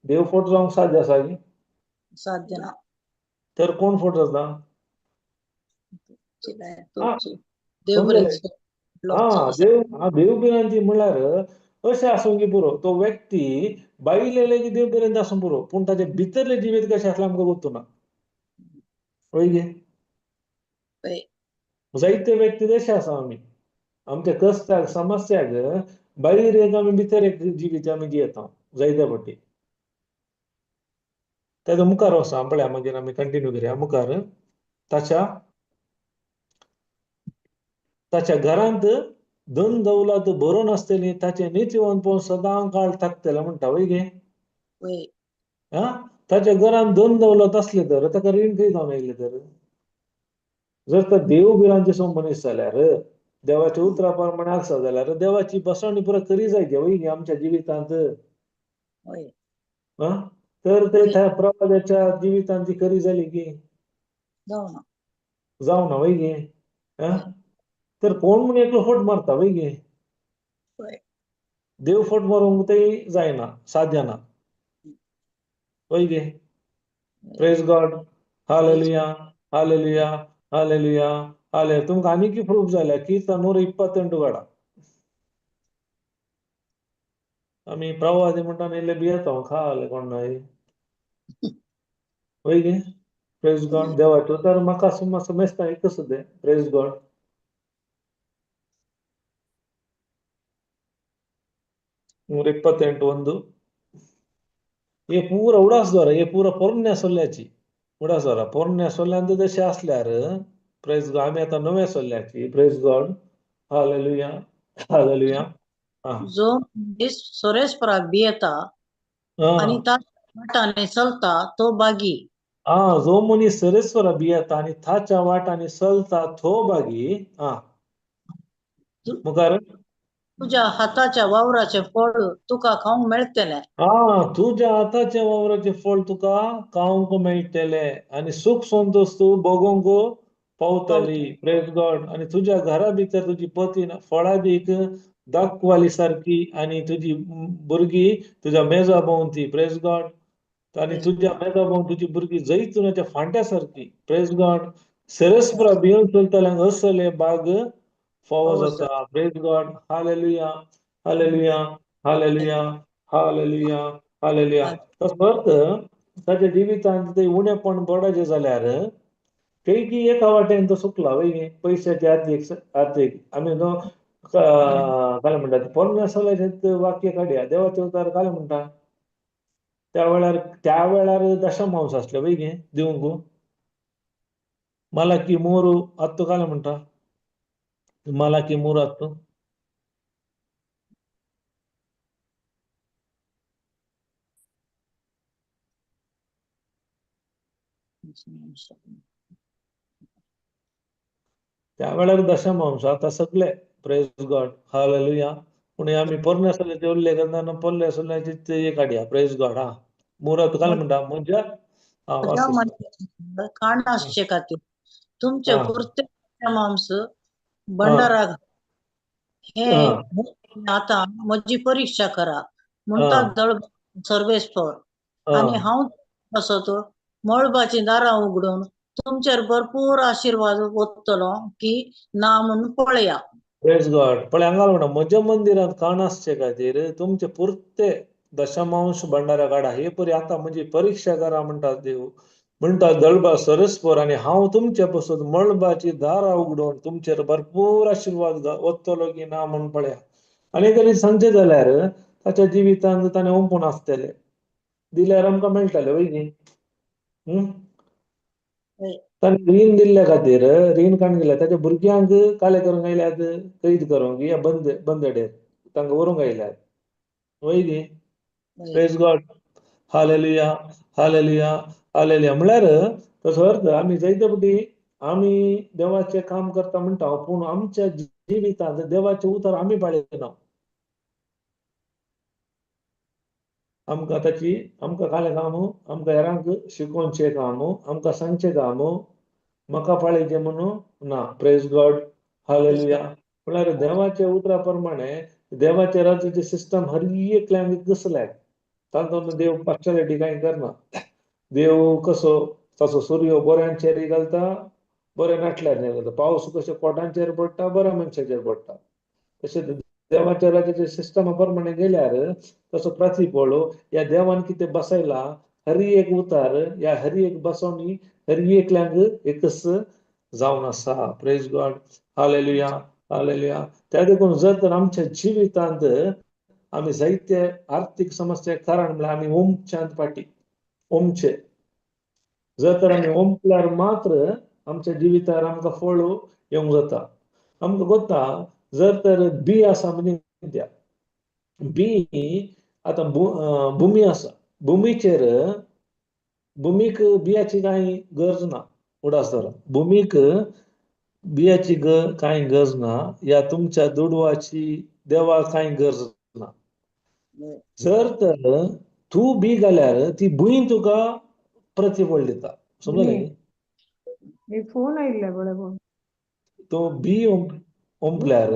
देव फोट जावंक साध्य आसा की? साध्य ना. तर कोण फोट जाता? देव भिरांती म्हणल्यार अशें आसूंक पुरो, तो व्यक्ती बायले लेगीत देव भिरांती आसूंक पुरो, पूण ताचे भितरलें जिवीत कशें आसलें आमकां गोत्तू ना, वय गे? जायते व्यक्ती तशे आसा आमी, आमच्या कश्टाक समस्याक भायर एक आमी भितर एक जिवीत आमी जियेता जायते फावटी. ताच्या मुखार वचा पळया, मागीर आमी कंटिन्यू करया. मुखार ताच्या ताच्या घरांत धन दौलत भरून आसतली, ताचें नितीवंतपण सदां काळ थाकतलें म्हणटा, वय गे? ताच्या घरांत धन दौलत आसलें तर ताका रीण खंय जावन आयलें तर? जर तर देव भिरांतीचो मनीस जाल्यार, देवाच्या उतरा प्रमाणे आसा जाल्यार देवाची बसवणी पुरा करी जायती, वय गे, आमच्या जिवितांत? तर ते त्या प्रवादाच्या जिवितांत ती करी जाली की जावना, वय गे? तर कोण म्हूण एकलो फट मारता, वय गे? देव फट मारूंक ते जायना, साध्य ना, वय गे? Praise God, hallelujah, hallelujah, hallelujah, हाले. तुमकां आनीक प्रूफ जाल्या की 128 काडा. आमी प्रवादी म्हणटा इल्ले भियेता खाले कोण नाय, वय गे? प्रेज गॉड. देवाचो तर म्हाका समजता एकच तें. Praise God. 128 1. हे पुरा उडास द्वारा, हे पुरा पोरण्या सोल्याची उडास द्वारा, पोरण्या सोल्यांत तशें आसल्यार प्रेज गॉड. आमी आतां नव्या सल्ल्याची. Praise God. Hallelujah, hallelujah. जो मनीस सोरेस्पराक भियेता आनी ताच्या वाटांनी चलता तो बागी. जो मनीस सरेस्वरा भियेता आनी ताच्या वाटांनी चलता तो बागी. मुखार तुज्या हाताच्या वावराचें फळ तुका खावंक मेळटलें. तुज्या हाताच्या वावराचें फळ तुका खावंक मेळटलें आनी सूख संतोष तूं भोगोवंक पावतली. Praise God. आनी तुज्या घरा भितर तुजी पती फळादीक दाखवाली सारकी आनी तुजी भुरगीं तुज्या मेजा भोंवती. Praise God. आनी तुज्या मेजा भोंवती तुजी भुरगीं जैतुनाच्या फांट्या सारकी. Praise God. सेरेस्परा भिवन चलतल्यांक असले बाग फावो जाता. Praise God. Hallelujah, hallelujah, hallelujah, hallelujah, hallelujah. तसो अर्थ ताच्या जिवितांत ते उणेपण पडायचें जाल्यार पैकी एका वाटेन तो सुकला वय पयशाची आर्थीक आर्थीक आमी न्हू काय म्हणटा पोरण्या सल्ल्याचें वाक्य काडया. देवाचे उतार काय म्हणटा त्या वेळार, त्या वेळार दशमांश आसले वय गे दिवंक. मलाकी 3 10 काय म्हणटा? मलाकी 3 10. त्या वेळार दशमांश आता सगळे. Praise God. Hallelujah. पूण आमी पोरण्या सल्ल्याचे उल्लेख करतना पोरण्या सल्ल्याचे ते काडया. Praise God. 3 काय म्हणटा? म्हज्या खाण आसचे खातीर तुमचे पुरते मांस भंडाराक हे आतां म्हजी परीक्षा करा म्हणटा दळ सर्वेस्पर आनी हांव असो तो मळबाचीं दारां उगडून तुमचेर भरपूर आशिर्वाद ओतलो की ना म्हणून पळया. Praise God. पळय हांगा म्हणटा म्हज्या मंदिरांत खाण आसचे खातीर तुमचे पुरते दशमांश भंडारा काडा. हे परी आतां म्हजी परीक्षा करा म्हणटा देव, म्हणटा दळबा सरस्पर आनी हांव तुमचे पसून मळबाची दारां उगडून तुमचेर भरपूर आशिर्वाद ओतलो की ना म्हूण पळया. आनी तरी सांगचें जाल्यार ताच्या जिवितांत ताणें ओंपून आसतलें, दिल्यार आमकां मेळटलें वय न्ही. ताणें रीण दिल्ल्या खातीर रीण काडून गेल्या ताच्या भुरग्यांक काले करूंक आयल्यात, कैद करूंक या बंद बंदडेर तांकां व्हरूंक आयल्यात वय न्ही. Praise God. Hallelujah, hallelujah, hallelujah. म्हळ्यार तसो अर्थ आमी जायते फावटी आमी देवाचें काम करता म्हणटा पूण आमच्या जिवितांत देवाचें उतर आमी पाळिना. आमकां ताची आमकां कालें काम, आमकां हेरांक शिकोवचें काम, आमकां सांगचें काम, म्हाका पाळयचें म्हणून ना. Praise God. Hallelujah. म्हळ्यार देवाच्या उतरा प्रमाणे देवाच्या राज्याचे सिस्टम हर एकल्यांक घुसल्यात. तातूंत देव पार्शालिटी कांय करना. देव कसो तसो सूर्य बऱ्यांचेर घालता, बऱ्या नाटल्यार घालता. पावस कशें कोटांचेर पडटा, बऱ्या मनशाचेर पडटा. तशें देवाच्या राज्याच्या सिस्टमा प्रमाणे गेल्यार तसो प्रतिफळ ह्या देवान कितें बसयला हर एक उतार ह्या हर एक बसवणी हर एकल्यांक एकच जावन आसा. Praise God. Hallelujah, hallelujah. त्या देखून जर तर आमच्या जिवितांत आमी जायते आर्थीक समस्या कारण म्हळ्यार आमी ओमच्यांत फाटी ओमचे जर तर आमी ओंपल्यार मात्र आमच्या जिवितार आमकां फळ येवंक जाता. आमकां कोत्ता जर तर बी आसा म्हणजे त्या बी आतां भुमी आसा, भुमीचेर भुमीक बियाची कांय गरज ना. उडास दवरा, भुमीक बियाची कांय गरज ना या तुमच्या दुडवाची देवाक कांय गरज ना. जर तर तूं बी घाल्यार ती भूंय तुका प्रतिफळ दिता. समजलें? फोन आयिल्ले पळय. तो बी ओंपल्यार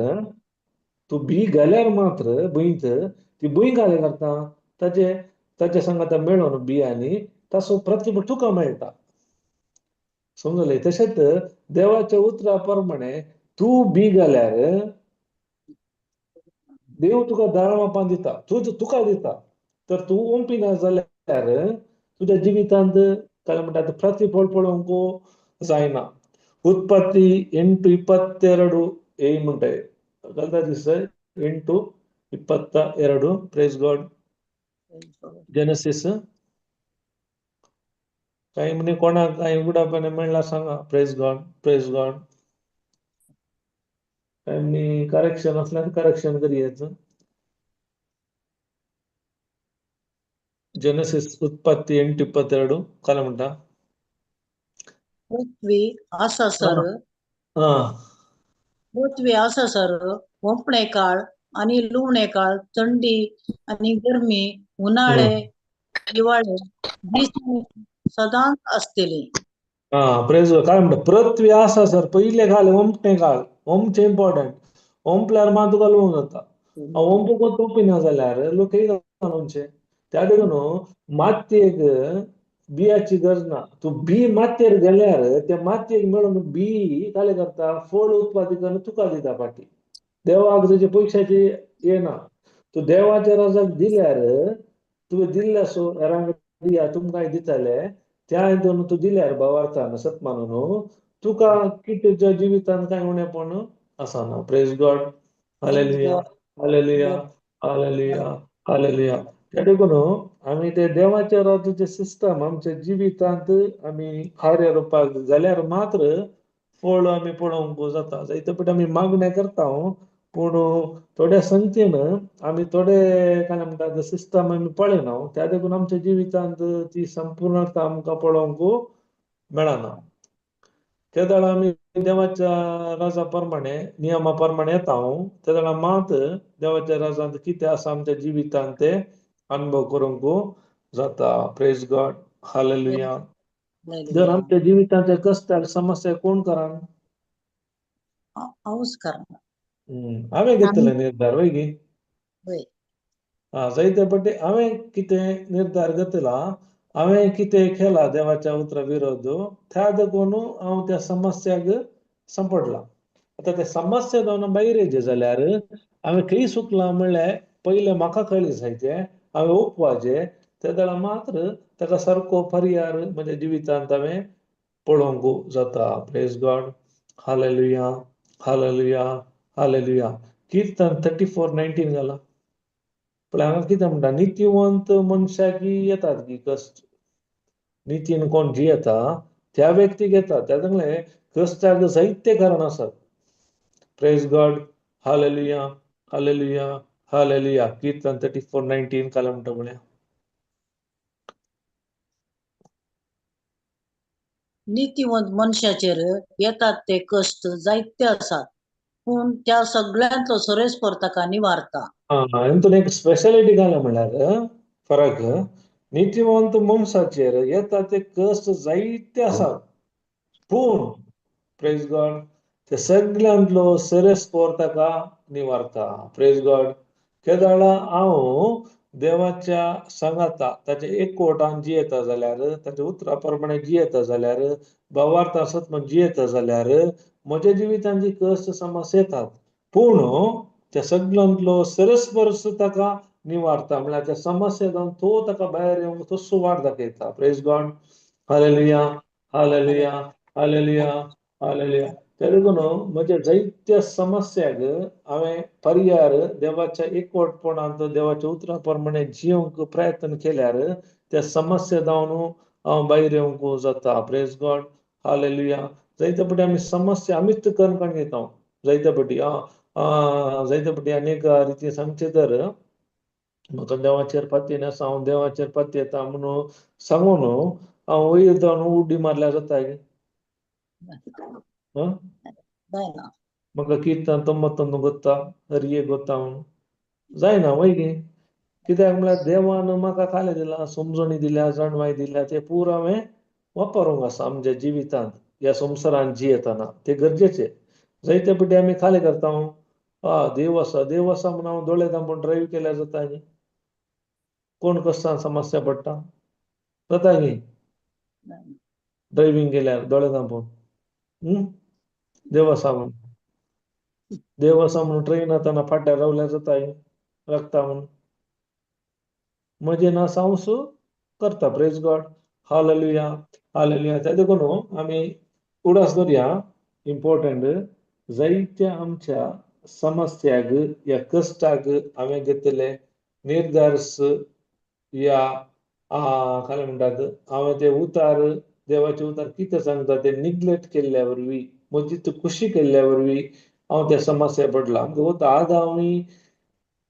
तूं बी घाल्यार मात्र भुंयत ती भूंय घाले करता ताचे ताच्या सांगाता मेळोन बियांनी ताचो प्रतिफळ तुका मेळटा. समजलें? तशेंच देवाच्या उतरा प्रमाणे तूं बी घाल्यार देव तुका दाळ दिता, तूं तुका दिता. तर तूं ओंपिना जाल्यार तुज्या जिवितांत काय म्हणटा प्रतिफळ पळोवंक जायना. उत्पत्ती 8:22 ಏ म्हणटाय ಗಲ್ದ ದಿವಸ 8:22. Praise God. Genesis कांय म्हणे कोणाक कांय उगडापणे मेळ्ळा सांगा. Praise God, praise God. कांय म्हणे करेक्शन असल्यार करेक्शन करयाचं. जेनेसिस उत्पत्ती 8:22 काल म्हणटा. पृथ्वी आसा सर, पृथ्वी आसा सर ओंपणे काळ आणि लुवणे काळ, थंडी आणि गरमी, उन्हाळे हिवाळे, दीस सदांच आसतली. हा, प्रेज. काय म्हणटा? पृथ्वी आसा सर पयले काल ओंपणे काळ. ओमचें इम्पॉर्टंट. ओंपल्यार मात तुका लुवंक जाता. ओंपूक तोपिना जाल्यार लोकय घालूनचे. त्या देखून मातयेक बियाची गरज ना. तूं बी मातयेर गेल्यार त्या मातयेक मेळून बी काले करता, फळ उत्पादन करून तुका दिता फाटी. देवाक तुजे पयशाची येना. तूं देवाच्या राजाक दिल्यार, तुवें दिल्ले आसूं हेरांक दिया, तुमकांय दितले. त्या हितून तूं दिल्यार भावार्थान सत मानून तुका कितें तुज्या जिवितान कांय उणेपण आसना. Praise God, hallelujah, hallelujah, hallelujah, hallelujah. त्या देखून आमी ते देवाच्या राज्याचे सिस्टम आमच्या जिवितांत आमी कार्य रुपाक जाल्यार मात्र फळ आमी पळोवंक जाता. जायते फावटी आमी मागणें करता, पूण थोड्या संगतीन आमी थोडे काय म्हणटा सिस्टम आमी पळयना. त्या देखून आमच्या जिवितांत ती संपूर्णता आमकां पळोवंक मेळना. तेदळा आमी देवाच्या राजा प्रमाणे, नियमा प्रमाणे येता, तेदळा मात देवाच्या राजांत कितें आसा आमच्या जिवितांत ते अनुभव करूंक जाता. Praise God, hallelujah. जर आमच्या जिवितांत कश्ट, समस्या कोण करान? हांवूच करना. हांवें घेतले निर्धार वय गी? वय. हा, जायते फावटी हांवें कितें निर्धार घेतला, हांवें कितें केला देवाच्या उतरा विरोध, त्या देखून हांव त्या समस्याक सांपडला. आतां त्या समस्या जावन भायर येयचें जाल्यार हांवें खंय चुकलां म्हणल्यार पयलें म्हाका कळ्ळें जायतें, हांवें ओपवाचें. तेदळा मात्र ताका सारको पर्यार म्हज्या जिवितांत हांवें पळोवंक जाता. Praise God, hallelujah, hallelujah, hallelujah. Kirtan 34:19 घाला. पळय हांगा कितें म्हणटा. नितीवंत मनशाक येतात की कश्ट. नितीन कोण जियेता त्या व्यक्तीक येतात. त्या सांगलें कश्टाक जायते कारण आसात. Praise God, hallelujah, hallelujah, hallelujah. Kirtan 34:19 काल म्हणटा पळया. नीतिवंत मनशाचेर येतात ते कश्ट जायते आसात, पूण त्या सगळ्यांतलो सरेस्पर ताका निवारता. हा, हितून एक स्पेशालिटी घाला म्हणल्यार फरक. नितीवंत मनशाचेर येता ते कश्ट जायते आसात, पूण प्रेज गॉड, ते सगळ्यांतलो सरेस्पोर ताका निवारता. Praise God. केदळा हांव देवाच्या सांगाता ताच्या एकवटान जियेता जाल्यार, ताच्या उतरा प्रमाणे जियेता जाल्यार, भावार्थ आसत म्हण जियेता जाल्यार, म्हज्या जिवितांत जी कश्ट समस्या येतात, पूण त्या सगळ्यांतलो सरस्पर्श ताका निवारता. म्हणल्यार त्या समस्या जावन तो ताका भायर येवंक तसो वाट दाखयता. Praise God, hallelujah, hallelujah, hallelujah, hallelujah. त्या देखून म्हज्या जायत्या समस्याक हांवें पर्यार देवाच्या एकवटपणांत देवाच्या उतरा प्रमाणे जिवंक प्रयत्न केल्यार त्या समस्या जावन हांव भायर येवंक जाता. Praise God, hallelujah. जायते फावटी आमी समस्या आमीच करून काडून घेता. जायते फावटी जायते फावटी अनेक रितीन सांगचें तर म्हाका देवाचेर पातयेन आसा, हांव देवाचेर पातयेता म्हणून सांगून हांव वयर जावन उडी मारल्यार जाता? जायना. म्हाका किर्तन 99 गोत्ता, हरये गोत्ता म्हणून जायना वय गे? कित्याक म्हळ्यार देवान म्हाका खालें दिलां, समजणी दिल्या, जाणवाय दिल्या, ते पूर हांवें वापरूंक आसा आमच्या जिवितांत. ह्या संवसारांत जियेतना ते गरजेचे. जायते फावटी आमी खालें करता, आ देव आसा, देव आसा म्हणून हांव दोळे धांपून ड्रायव्ह केल्यार जाता न्ही? कोण कश्टान समस्या पडटा, जाता न्ही? ड्रायव्हिंग केल्यार दोळे धांपून, देव आसा म्हणून, देव आसा म्हणून ट्रेन येताना फाट्यार रावल्यार जाता रगता म्हणून? म्हजें ना सांवस करता. Praise God, hallelujah, hallelujah. त्या देखून आमी उडास दवरया इम्पॉर्टंट. जायत्या आमच्या समस्याक या कश्टाक हांवें घेतले निर्धार्स या काय म्हणटात, हांवें ते उतार देवाचें उतर कितें सांगता तें निग्लेक्ट केल्ल्या वरवीं, म्हजी तूं खुशी केल्ल्या वरवीं हांव त्या समस्या पडला. आमकां आदांव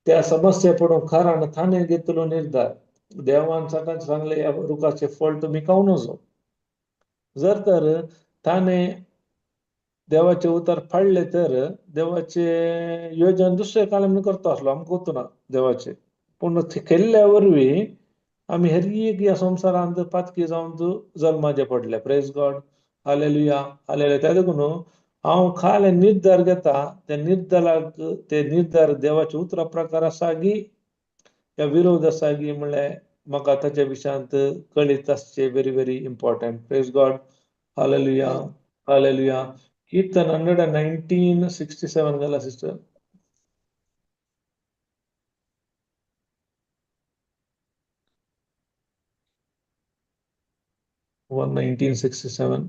त्या समस्या पडून कारण ताणें घेतलो निर्धार. देवान सकाळ सांगले ह्या रुखाचें फळ तुमी खावं नजो. जर तर ताणें देवाचें उतर पाळ्ळें तर देवाचें योजन दुसरें काल करता आसलो, आमकां वचना देवाचें. पूण ते केल्ल्या वरवीं आमी हर एक ह्या संवसारांत पातकी जावन जल्माचे पडले. प्रेज गॉड, हालेलुया, हालेलुया. त्या देखून हांव खाले निर्धार घेता, त्या निर्धाराक ते निर्धार देवाच्या उतरा प्रकार आसा की या विरोध आसा की म्हणल्यार म्हाका ताच्या विशयांत कळीत आसचें very very important. Praise God, hallelujah, hallelujah. कीर्तन 119 67 घाला सिस्टर. 119 67.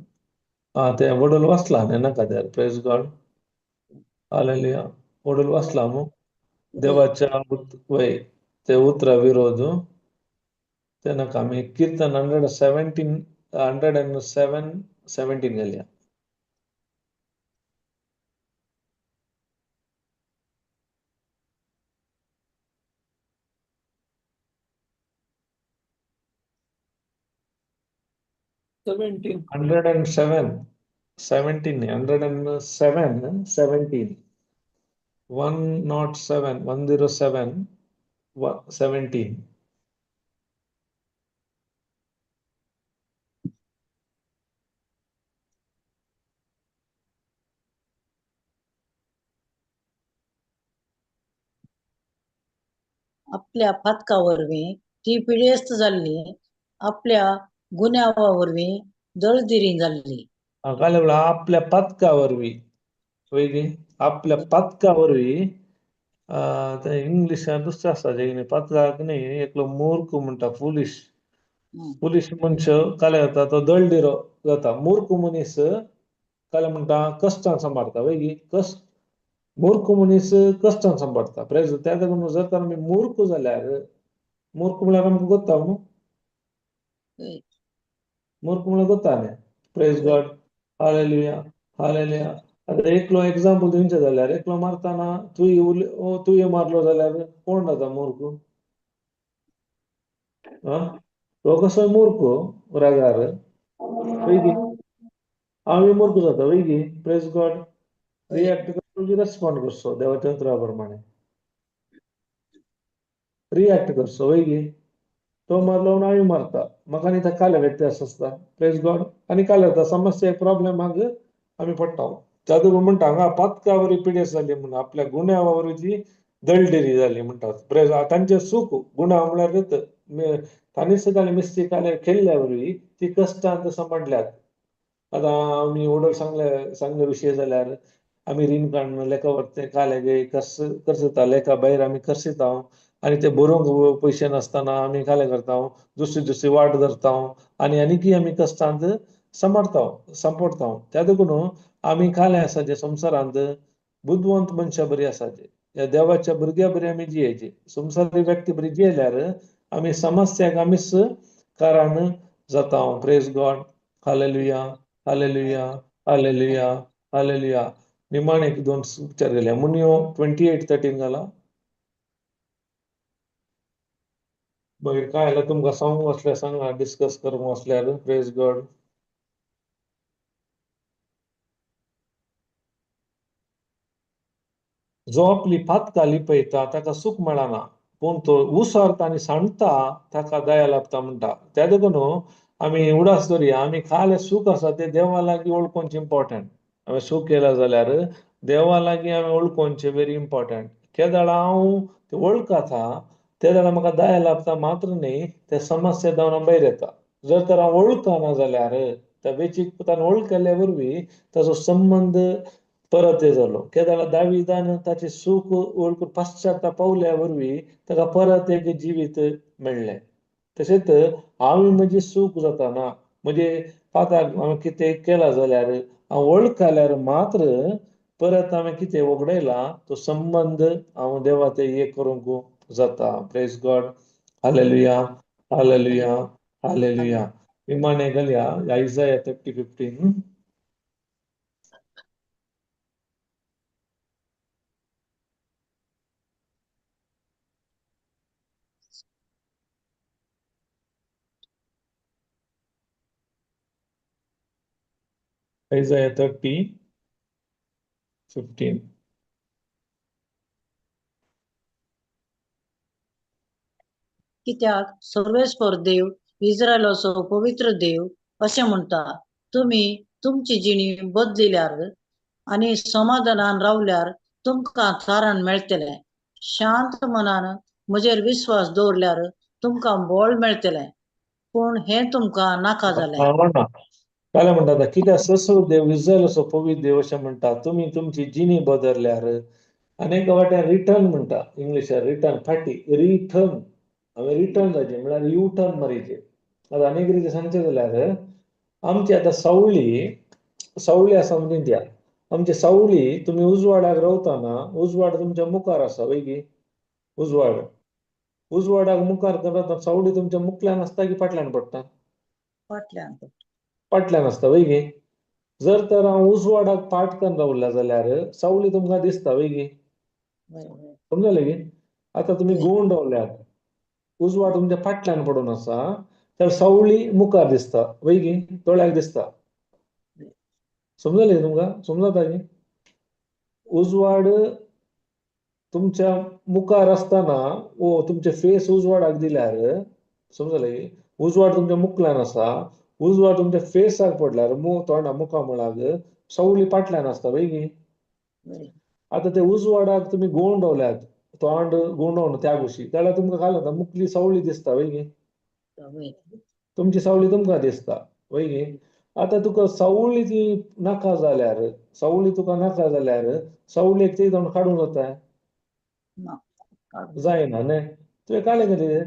आं, तें वडूल वाचला न्ही नाका त्यार. प्रेज गॉड, हालेलुया. वडूल वाचला मू देवाच्या वय ते उतरा विरोध ते नाका. आमी कीर्तन 117, 107 17 घालया. 17. 107 17, 107 17, 107, 107 17. आपल्या पातका वरवीं ती पिडेस्त जाल्ली, आपल्या गुन्यांवा वरवीं दळदिरी जाल्ली. काय म्हणल्यार आपल्या पातका वरवीं वय, आपल्या पातका वरवीं. ते इंग्लिशान दुसरें आसा जें कितें पातकाक न्ही एकलो मूर्ख म्हणटा, फुलिश. फुलिश मनश काले जाता, तो दळडिरो जाता. मूर्ख मनीस काले म्हणटा कश्टान सांबाळटा वय, कश्ट. मूर्ख मनीस कश्टान सांबाळटा. प्रेज त्या देखून जर तर आमी मूर्ख जाल्यार, मूर्ख म्हळ्यार आमकां गोत्ता न्हू? मूर्ख म्हळ्यार गोत्ता न्ही? प्रेज गॉड, हालेलुया, हालेलुया. आतां एकलो एग्जाम्पल दिवचें जाल्यार एकलो मारतना तूं तुवें मारलो जाल्यार कोण जाता मूर्ख? आं, तो कसो मूर्ख रागार वय गी, हांवूय मूर्ख जाता वय गी. प्रेज गॉड. रिएक्ट करचो की रेस्पॉन्ड करचो देवाच्या उतरा प्रमाणे रिएक्ट करचो वय गी. तो मारलो म्हणून हांवूय मारता, म्हाका आनी ताका काले व्यत्यास आसता. प्रेज गॉड. आनी काले जाता समस्या, प्रॉब्लेमाक आमी पडटा. त्या देखून म्हणटा हांगा पातका वरी पिडेस्त जाली म्हणून, आपल्या गुन्यांवा वरी ती दळडिरी जाली म्हणटात. प्रेज तांचे सुख गुन्यांव म्हळ्यार तांणी सगळे मिस्टेक केल्ल्या वरवीं ती कश्टांत सांबाळल्यात. आतां आमी वडोल सांगले सांगले विशय जाल्यार आमी रीण काडून लेखा वरते काले कर्स करता, लेखा भायर आमी खर्चिता आनी ते बरोवंक पयशे नासतना आमी काले करता, दुसरी दुसरी वाट धरता आनी आनीकय आमी कश्टांत सांबाळता सांपडटा. त्या देखून आमी काले आसाचे संवसारांत बुदवंत मनशां बरी आसाचे, ह्या देवाच्या भुरग्या बरी आमी जियेचे. संवसारी व्यक्ती बरी जियेल्यार आमी समस्याक आमीच कारण जाता. Praise God, hallelujah, hallelujah, hallelujah, hallelujah. निमाणे एक दोन विचार गेले. मुनियो 28:13 घाला. मागीर काय जाल्यार तुमकां सांगूंक आसल्यार सांगा, डिस्कस करूंक आसल्यार. प्रेज गॉड. जो आपली पातकां लिपयता ताका सूख मेळना, पूण तो उसरता आनी सांडटा ताका दया लाभता म्हणटा. त्या देखून आमी उडास दवरया, आमी खाले सूख आसा ते देवा लागीं वळखोवचें इम्पॉर्टंट. हांवें सूख केला जाल्यार देवा लागीं हांवें वळखोवचें व्हेरी इम्पॉर्टंट. केदळा हांव ते वळखता ते जाल्यार म्हाका दया लाभता मात्र न्ही, ते समस्या जावन भायर येता. जर तर हांव वळखना जाल्यार त्या वेचीक पुतान वळखल्या वरवीं ताचो संबंद परत हे जालो. केदळा दाविदान ताचें सूख वळखून पश्चाताप पावल्या वरवीं ताका परत एक जिवीत मेळ्ळें. तशेंच हांव म्हजी सूख जाताना म्हजे पाताक हांवें कितें केलां जाल्यार हांव वळखल्यार मात्र परत हांवें कितें वगडायलां तो संबंद हांव देवा ते एक करूंक जाता. Praise God, hallelujah, hallelujah, hallelujah. निमाणे घालया आयजाया 30:15. Isaiah 30:15. कित्याक सर्वेस्पर देव इस्रायलाचो पवित्र देव अशें म्हणटा, तुमी तुमची जिणी बदलिल्यार आनी समाधानान रावल्यार तुमकां तारण मेळटलें. शांत मनान म्हजेर विस्वास दवरल्यार तुमकां बळ मेळटलें. पूण हें तुमकां नाका जालें. ना काय म्हणटा आतां कित्याक ससो देव इस्रायलाचो पवित्र देव अशें म्हणटा, तुमी तुमची जिणी बदलल्यार. आनी एका वाट्यान रिटर्न म्हणटा, इंग्लिशार रिटर्न, फाटी रिटर्न. हांवें रिटर्न जायचे म्हळ्यार यू टर्न मारीचे. आतां आनी एक रितीन सांगचें जाल्यार आमची आतां सावळी, सावळी आसा म्हणजे त्या आमची सावळी तुमी उजवाडाक रावतना उजवाड तुमच्या मुखार आसा वय की, उजवाड उजवाडाक मुखार रावतना सावळी तुमच्या मुखल्यान आसता की फाटल्यान पडटा? फाटल्यान. फाटल्यान आसता वय की. जर तर हांव उजवाडाक फाट करून रावल्या जाल्यार सावळी तुमकां दिसता वय की, समजलें की. आतां तुमी गोवन रावल्यात, उजवाड तुमच्या फाटल्यान पडून आसा तर सावळी मुखार दिसता वय की, दोळ्याक दिसता. समजलें तुमकां? समजता की उजवाड तुमच्या मुखार आसतना वो तुमचे फेस उजवाडाक दिल्यार, समजलें की, उजवाड तुमच्या मुखल्यान आसा, उजवाड तुमच्या फेसाक पडल्यार तोंडा मुखा मुळाक सावळी फाटल्यान आसता वय की. आतां ते उजवाडाक तुमी गोवन रावल्यात, तोंड गुंडोवन त्या गोशी, जाल्यार तुमकां काय जाता, मुखली सावळी दिसता वय की, तुमची सावळी तुमकां दिसता वय की. आतां तुका सावळी ती नाका जाल्यार, सावळी तुका नाका जाल्यार सावळेक ती जावन काडूंक जाता? जायना न्ही. तुवें काडलें कितें,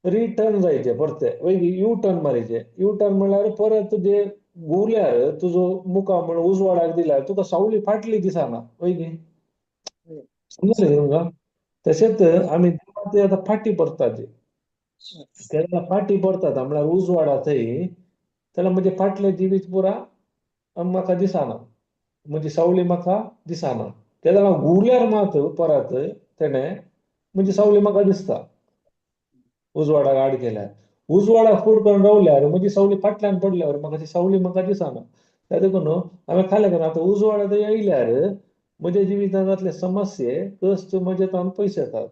रिटर्न जायचें परतें वय की, यू टर्न मारीचें. यू टर्न म्हणल्यार परत तुजें घुंवल्यार तुजो मुखा म्हण उजवाडाक दिल्यार तुका सावळी फाटली दिसना वय की. समजलें तुमकां? तशेंच आमी ते आतां फाटी परताचे, तेन्ना फाटी परतात म्हळ्यार उजवाडा थंय तेन्ना म्हजें फाटलें जिवीत पुरा म्हाका दिसना, म्हजी सावळी म्हाका दिसना. तेन्ना हांव घुंवल्यार मात परत तेणें म्हजी सावळी म्हाका दिसता उजवाडाक आड केल्यार. उजवाडाक फुड करून रावल्यार म्हजी सावळी फाटल्यान पडल्यार म्हाका ती सावळी म्हाका दिसना. त्या देखून हांवें खालें करून आतां उजवाडा थंय येयल्यार म्हज्या जिवितांत जातले समस्ये कश्ट म्हजे तावन पयस येतात.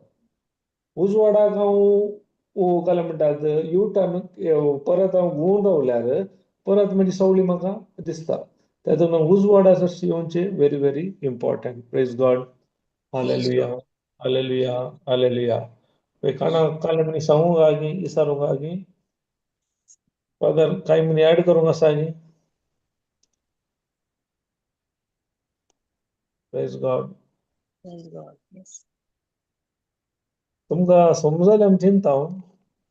उजवाडाक हांव काय म्हणटात यू टर्न परत हांव घुंवून रावल्यार परत म्हजी सावळी म्हाका दिसता. तातूंत उजवाडा सरशी येवचें very very important. Praise God. Hallelujah, hallelujah, hallelujah. काना काल म्हणी सांगूंक आगी विचारूंक आगी फादर कांय म्हणी ऍड करूंक आसा आगी? Praise God. Praise God. Yes. तुमकां समजलें आमी चिंता हांव,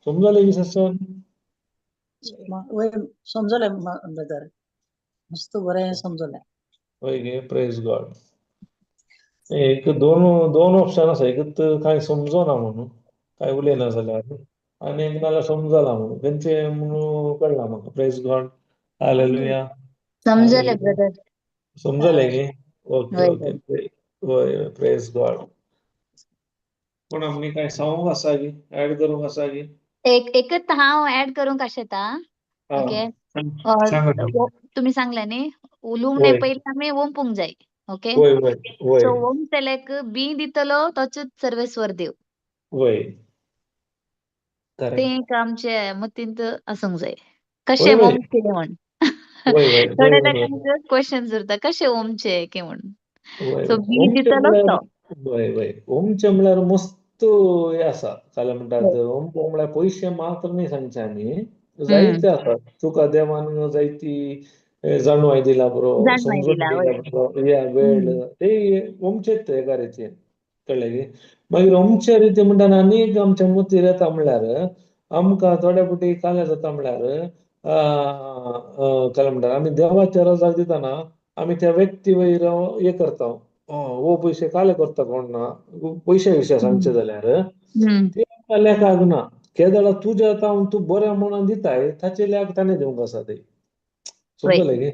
समजलें की सिस्टर? वय समजलें ब्रदर, मस्त बरें समजलें. वय गे, प्रेज गॉड. एक दोन दोन ऑप्शन आसा, एक कांय समजना म्हणून कांय उलयना जाल्यार, आनी एक नाल्यार समजला म्हणून खंयचें म्हणून कळना म्हाका. Praise God. Hallelujah. समजलें ब्रदर. समजलें की? ओके वय ओके, वय, प्रेज गॉड. कोण आमी कांय सांगूंक आसा की, ऍड करूंक आसा की? एक एकच हांव ऍड करूंक आशेता. ओके, सांगा. तुमी सांगलें न्ही उलोवंक पयलीं आमी ओंपूंक जाय. ओके, वय वय वय. सो ओंपतल्याक बी दितलो तोच सर्वेस्वर देव. वय, तें एक आमचे मतींत आसूंक जाय, कशें ओमचें म्हण. थोड्या लोकांक क्वेश्चन उरता कशें ओमचें की म्हण. सो बी दितलो तो. वय वय, ओमचें म्हळ्यार मस्त हें आसा, काय म्हणटात ओमचें म्हळ्यार पयशे मात्र न्ही सांगचे आमी, जायते आसा. तुका देवान जायती जाणवाय दिला बरो, समजून दिला बरो, या वेळ ते ओमचेच एका रितीन, कळ्ळें की. मागीर ओमचे रिती म्हणटा आनी एक आमच्या मतीर येता म्हळ्यार आमकां थोड्या फावटी काल्यां जाता म्हळ्यार काय म्हणटा आमी देवाच्या रजाक दितना आमी त्या व्यक्ती वयर हें करता, हो पयशे काले करता कोण ना, पयशे विशय सांगचे जाल्यार ते आमकां लेखाक ना. केदळा तुज्या आतां तूं बऱ्या मनान दिताय ताचे ल्याक ताणें दिवंक आसा ते. वय. समजलें गे?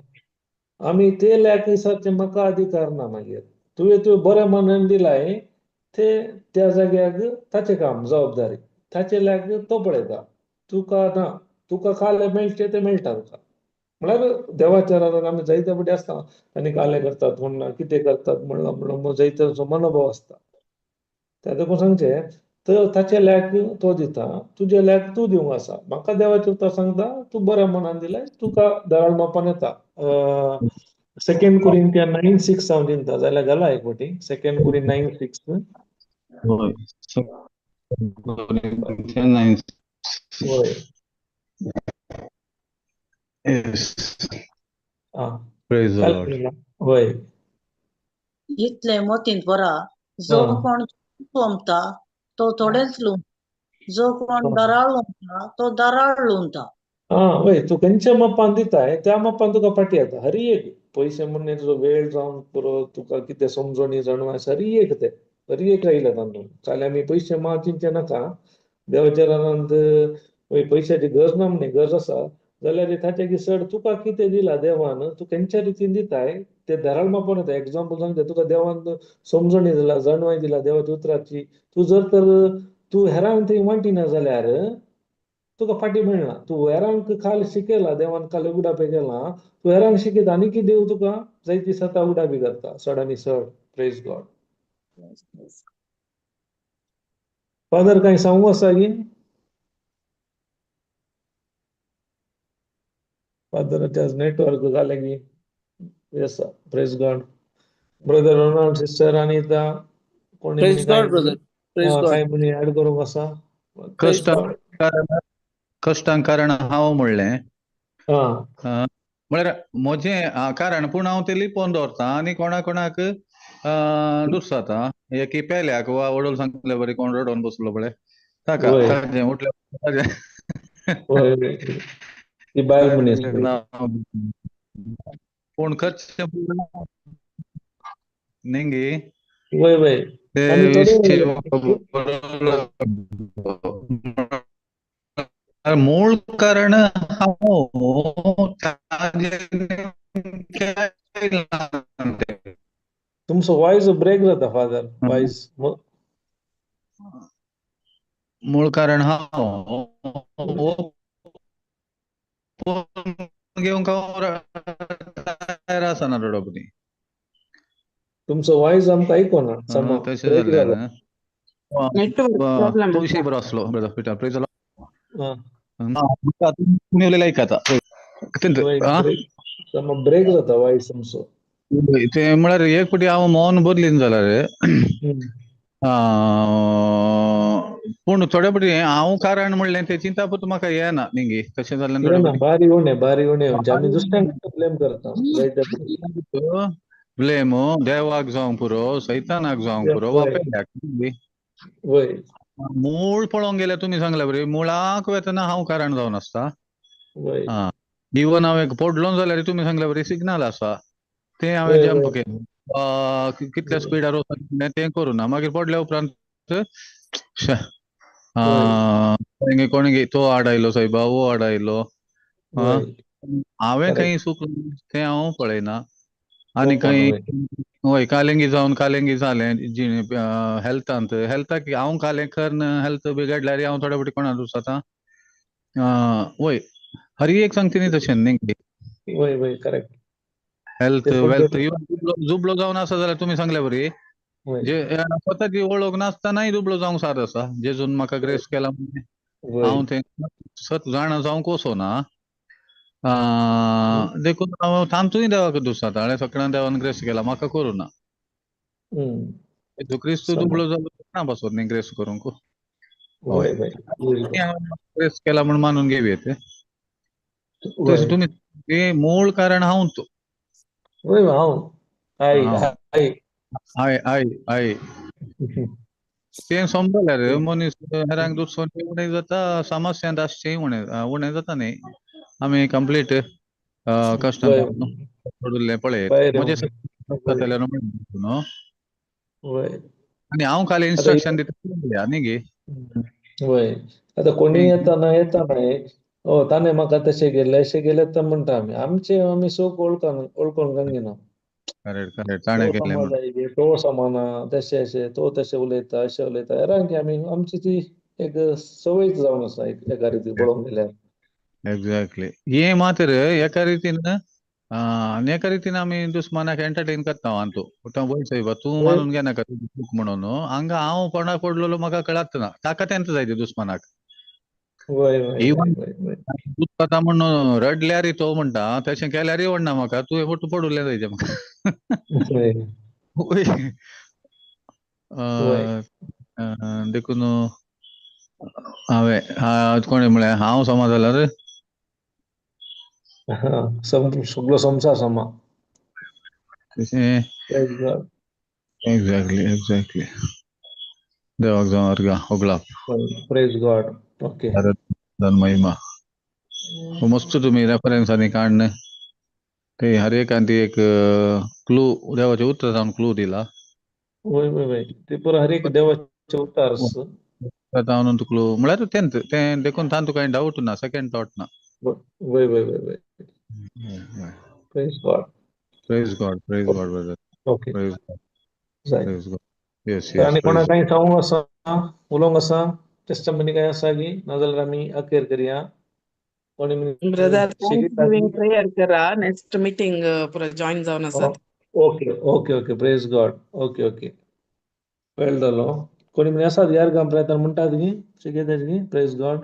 आमी ते ल्याक विचारचें म्हाका अधिकार ना. मागीर तुवें तुवें बऱ्या मनान दिलाय ते त्या जाग्याक ताचें काम जबाबदारी ताचे ल्याक तो पळयता. तुका ना, तुका काले मेळचें तें मेळटा तुका. म्हळ्यार देवाच्या रानांत आमी जायते फावटी आसता आनी काले करतात म्हणना कितें करतात म्हणलां म्हणून जायते मनोभाव आसता. त्या देखून सांगचें तर ताचे ल्याक तो दिता, तुजे ल्याक तूं दिवंक आसा. म्हाका देवाचें उतर सांगता तूं बऱ्या मनान दिलाय तुका दराळ मापान येता. सेकंड कोरिंथियन 9:6 हांव दिता जाल्यार घाला एक फावटी. Second Corinthian 9:6. हय. 9. वय. Yes. आं Praise the Lord. वय. इतलें मतींत बरा, जो कोण ओंपता तो थोडेच लुंता, जो कोण दराळ ओंपता तो दराळ लुंता. आं वय, तूं खंयच्या मापान दिताय त्या मापान तुका फाटी येता. हरी एक पयशे म्हणून तुजो वेळ जावंक पुरो, तुका कितें समजणी जाणवाय हरी एक ते हरी एक आयला तातूंत. जाल्यार आमी पयशे मा चिंतचे नाका. देवाच्या रानांत वय पयशाची गरज ना म्हण गरज आसा जाल्यार ताच्या चड तुका कितें दिला देवान तूं खंयच्या रितीन दिताय ते दराळ मापान येता. एग्जाम्पल सांगता, तुका देवान समजणी दिला, जाणवाय दिला देवाच्या उतराची, तूं जर तर तूं हेरांक थंय वांटिना जाल्यार तुका फाटी मेळना. तूं हेरांक काल शिकयला देवान, काल उगडापे केला, तूं हेरांक शिकयता आनी की देव तुका जायती सता उगडापी करता चड आनी चड. Praise God. Father कांय सांगू आसा की? फादराचे नेटवर्क जालें की? Yes, praise God. Brother Ronald, sister Anita, कोणी Praise God, brother. Praise God. कांय म्हणी ऍड करूंक आसा? कश्टांक कारण हांव म्हणलें म्हळ्यार म्हजें कारण, पूण हांव तें लिपोवन दवरता आनी कोणा कोणाक दुस्साता एकी पेल्याक वा वडोल सांगले बरी कोण रडोवन बसलो पळय ताका ताजें उठले ताजें ती बायल मनीस. पूण खर्च न्ही गे. वय वय. मूळ कारण हांव तुमचो वॉयस ब्रेक जाता फादर. वॉयस मूळ कारण हांव घेवंक हांव तयार आसना थोडो परी. तुमचो वॉयस आमकां आयकोना. तशें जालें तो विशय बरो आसलो ब्रदर पिटर. प्रेज. तुमी उलयलें आयकता. ब्रेक जाता वॉयस तुमचो. ते म्हळ्यार एक फावटी हांव मौन बदलीन जाल्यार पूण थोडे फावटी हांव कारण म्हणलें ते चिंता म्हाका येना न्ही गे. तशें जालें बारी उणें बारी उणें आमी दुसऱ्यांक ब्लेम करता. ब्लेम देवाक जावंक पुरो, सैतानाक जावंक पुरो वा पेल्याक. वय. मूळ पळोवंक गेल्यार तुमी सांगल्या बरी मुळाक वेतना हांव कारण जावन आसता. इवन हांव एक पडलो जाल्यार तुमी सांगल्या बरी सिग्नल आसा तें हांवें जंप केलें, कितल्या स्पिडार वचून तें करूं ना. मागीर पडल्या उपरांत कोणी तो आडायलो सायबा वो आडायलो, हांवें खंय चुकलें तें हांव पळयना. आनी खंय वय कालेंगी जावन कालेंगी जालें जिणे हेल्थांत हेल्थाक हांव कालें करन हेल्थ बिगडल्यार हांव थोडे फावटी कोणा दुसाता. वय हरी एक सांगता न्ही तशें न्ही. वय वय करेक्ट. हेल्थ वेल्थ इवन दुबळो जावन आसा जाल्यार तुमी सांगल्या बरी जे स्वताची वळख नासतनाय दुबळो जावंक सार आसा. जेजून म्हाका ग्रेस केला हांव तें सत जाणा जावंक वचना देखून हांव तांतूय देवाक दुसाता. सगळ्यां देवान ग्रेस केला म्हाका करूं ना. क्रिस्तू दुबळो जालो ना बसत न्ही ग्रेस करूंक. ग्रेस केला म्हूण मानून घेवया ते. तशें तुमी मूळ कारण हांव तो. हांव I I I तें समजल्यार मनीस हेरांक दुसरो उणें जाता, समस्यांत आसचें उणें उणें जाता न्ही. आमी कंप्लीट कश्टान पडिल्लें पळयत म्हजें जाल्यार न्हू. आनी हांव काल इन्स्ट्रक्शन दिता न्ही गे. वय आतां कोणीय येताना येता न्हय, ओ ताणें म्हाका तशें केलें अशें केलें तर म्हणटा आमी, आमचे आमी सोक वळखून वळखून घेना. करेक्ट करेक्ट, ताणें तो केलें समा म्हणून. जाय, तो समाना तशें अशें, तो तशें उलयता अशें उलयता, हेरांक आमी आमची ती एक संवयच जावन आसा एका रिती पळोवंक गेल्यार. एग्जॅक्टली, हे मात्र एका रितीन आनी एका रितीन आमी दुस्मानाक एंटरटेन करता अंतू वय सायबा तूं मानून घेनाका तुजी चूक म्हणून, हांगा हांव कोणाक पडलेलो म्हाका कळत ना, ताका तेंच जाय ते दुस्मानाक. वय वय इवन वय वय दुखता म्हणून रडल्यार तो म्हणटा तशें केल्यारय म्हणना म्हाका, तुवें फट पडुल्लें जाय म्हाका. वय वय. देखून हांवें कोणें म्हळें हांव समा जाल्यार सगळो संवसार समा. तशें. एक्झॅक्टली एक्झॅक्टली, देवाक जावं अर्गां होगळाप. Praise God. Okay, महिमा. मस्त तुमी रेफरन्सांनी काडन ते हर एकान ती एक क्लू, देवाचें उतर जावन क्लू दिला. वय वय वय, ते पुरो हर एक देवाचें उतर जावन क्लू म्हळ्यार तेंच तें, देखून तांतू कांय डावट ना, सेकंड थॉट ना. वय वय वय वय. Praise God. Praise God, praise God brother. Okay, praise God, जाय. Praise God. Yes yes, आनी प्रेज. कोणाक कांय सांगूंक आसा, उलोवंक आसा, टेस्टमनी कांय आसा की नाजाल्यार आमी अखेर करया. कोणी ब्रदर शिकयता? थँक्स प्रेयर करा, नेक्स्ट मिटींग पुरो जॉईन जावन आसात. Okay okay okay, praise God. Okay okay, वेळ जालो. कोणी म्हणजे आसात यार गाम प्रयत्न म्हणटात की शिकयतात की? प्रेज गॉड.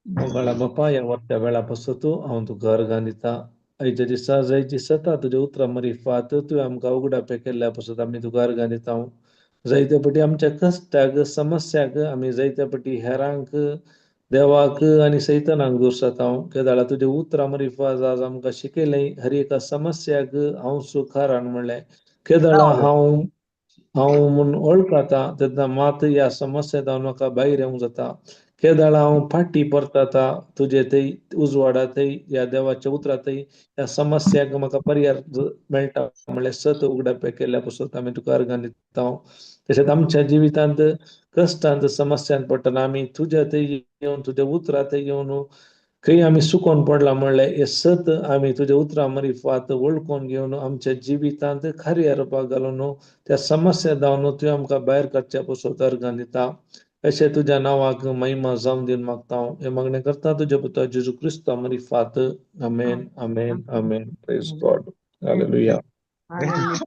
मोगाळा बापा, ह्या वरत्या वेळा पासत हांव तुका अर्गां दिता. आयच्या दिसा जायची सता तुज्या उतरां मरिफात तुवें आमकां उगडापे केल्ल्या पासत आमी तुका अर्गां दिता. जायते पटी आमच्या कश्टाक समस्याक आमी जायते पटी हेरांक देवाक आनी सैतानाक दुरसाता. केदाळा तुज्या उतरां मरिफात आज आमकां शिकयलें हर एका समस्याक हांव सुखारान म्हणलें, केदाळा हांव हांव म्हूण वळखता तेन्ना मात ह्या समस्या जावन म्हाका भायर येवंक जाता. केदाळा हांव फाटी परतता तुजे थंय उजवाडा थंय ह्या देवाच्या उतरा थंय ह्या समस्याक म्हाका पर्याय मेळटा म्हणल्यार सत उगडापे केल्ल्या पासत आमी तुका अर्गां दिता. तशेंच आमच्या जिवितांत कश्टांत समस्यांत पडटना आमी तुज्या थंय येवन तुज्या उतरा थंय येवन खंय आमी सुकोन पडला म्हणल्यार हें सत आमी तुज्या उतरां मरिफात वळखून घेवन आमच्या जिवितांत खरी रुपाक घालून त्या समस्या जावन तुवें आमकां भायर काडच्या पासत अर्गां दिता. अशें तुज्या नांवाक महिमा जावन दिवन मागता हांव, हें मागणें करता तुज्या पुता जेजू क्रिस्ता मरिफात. आमेन आमेन आमेन. Praise God. Hallelujah. Hallelujah.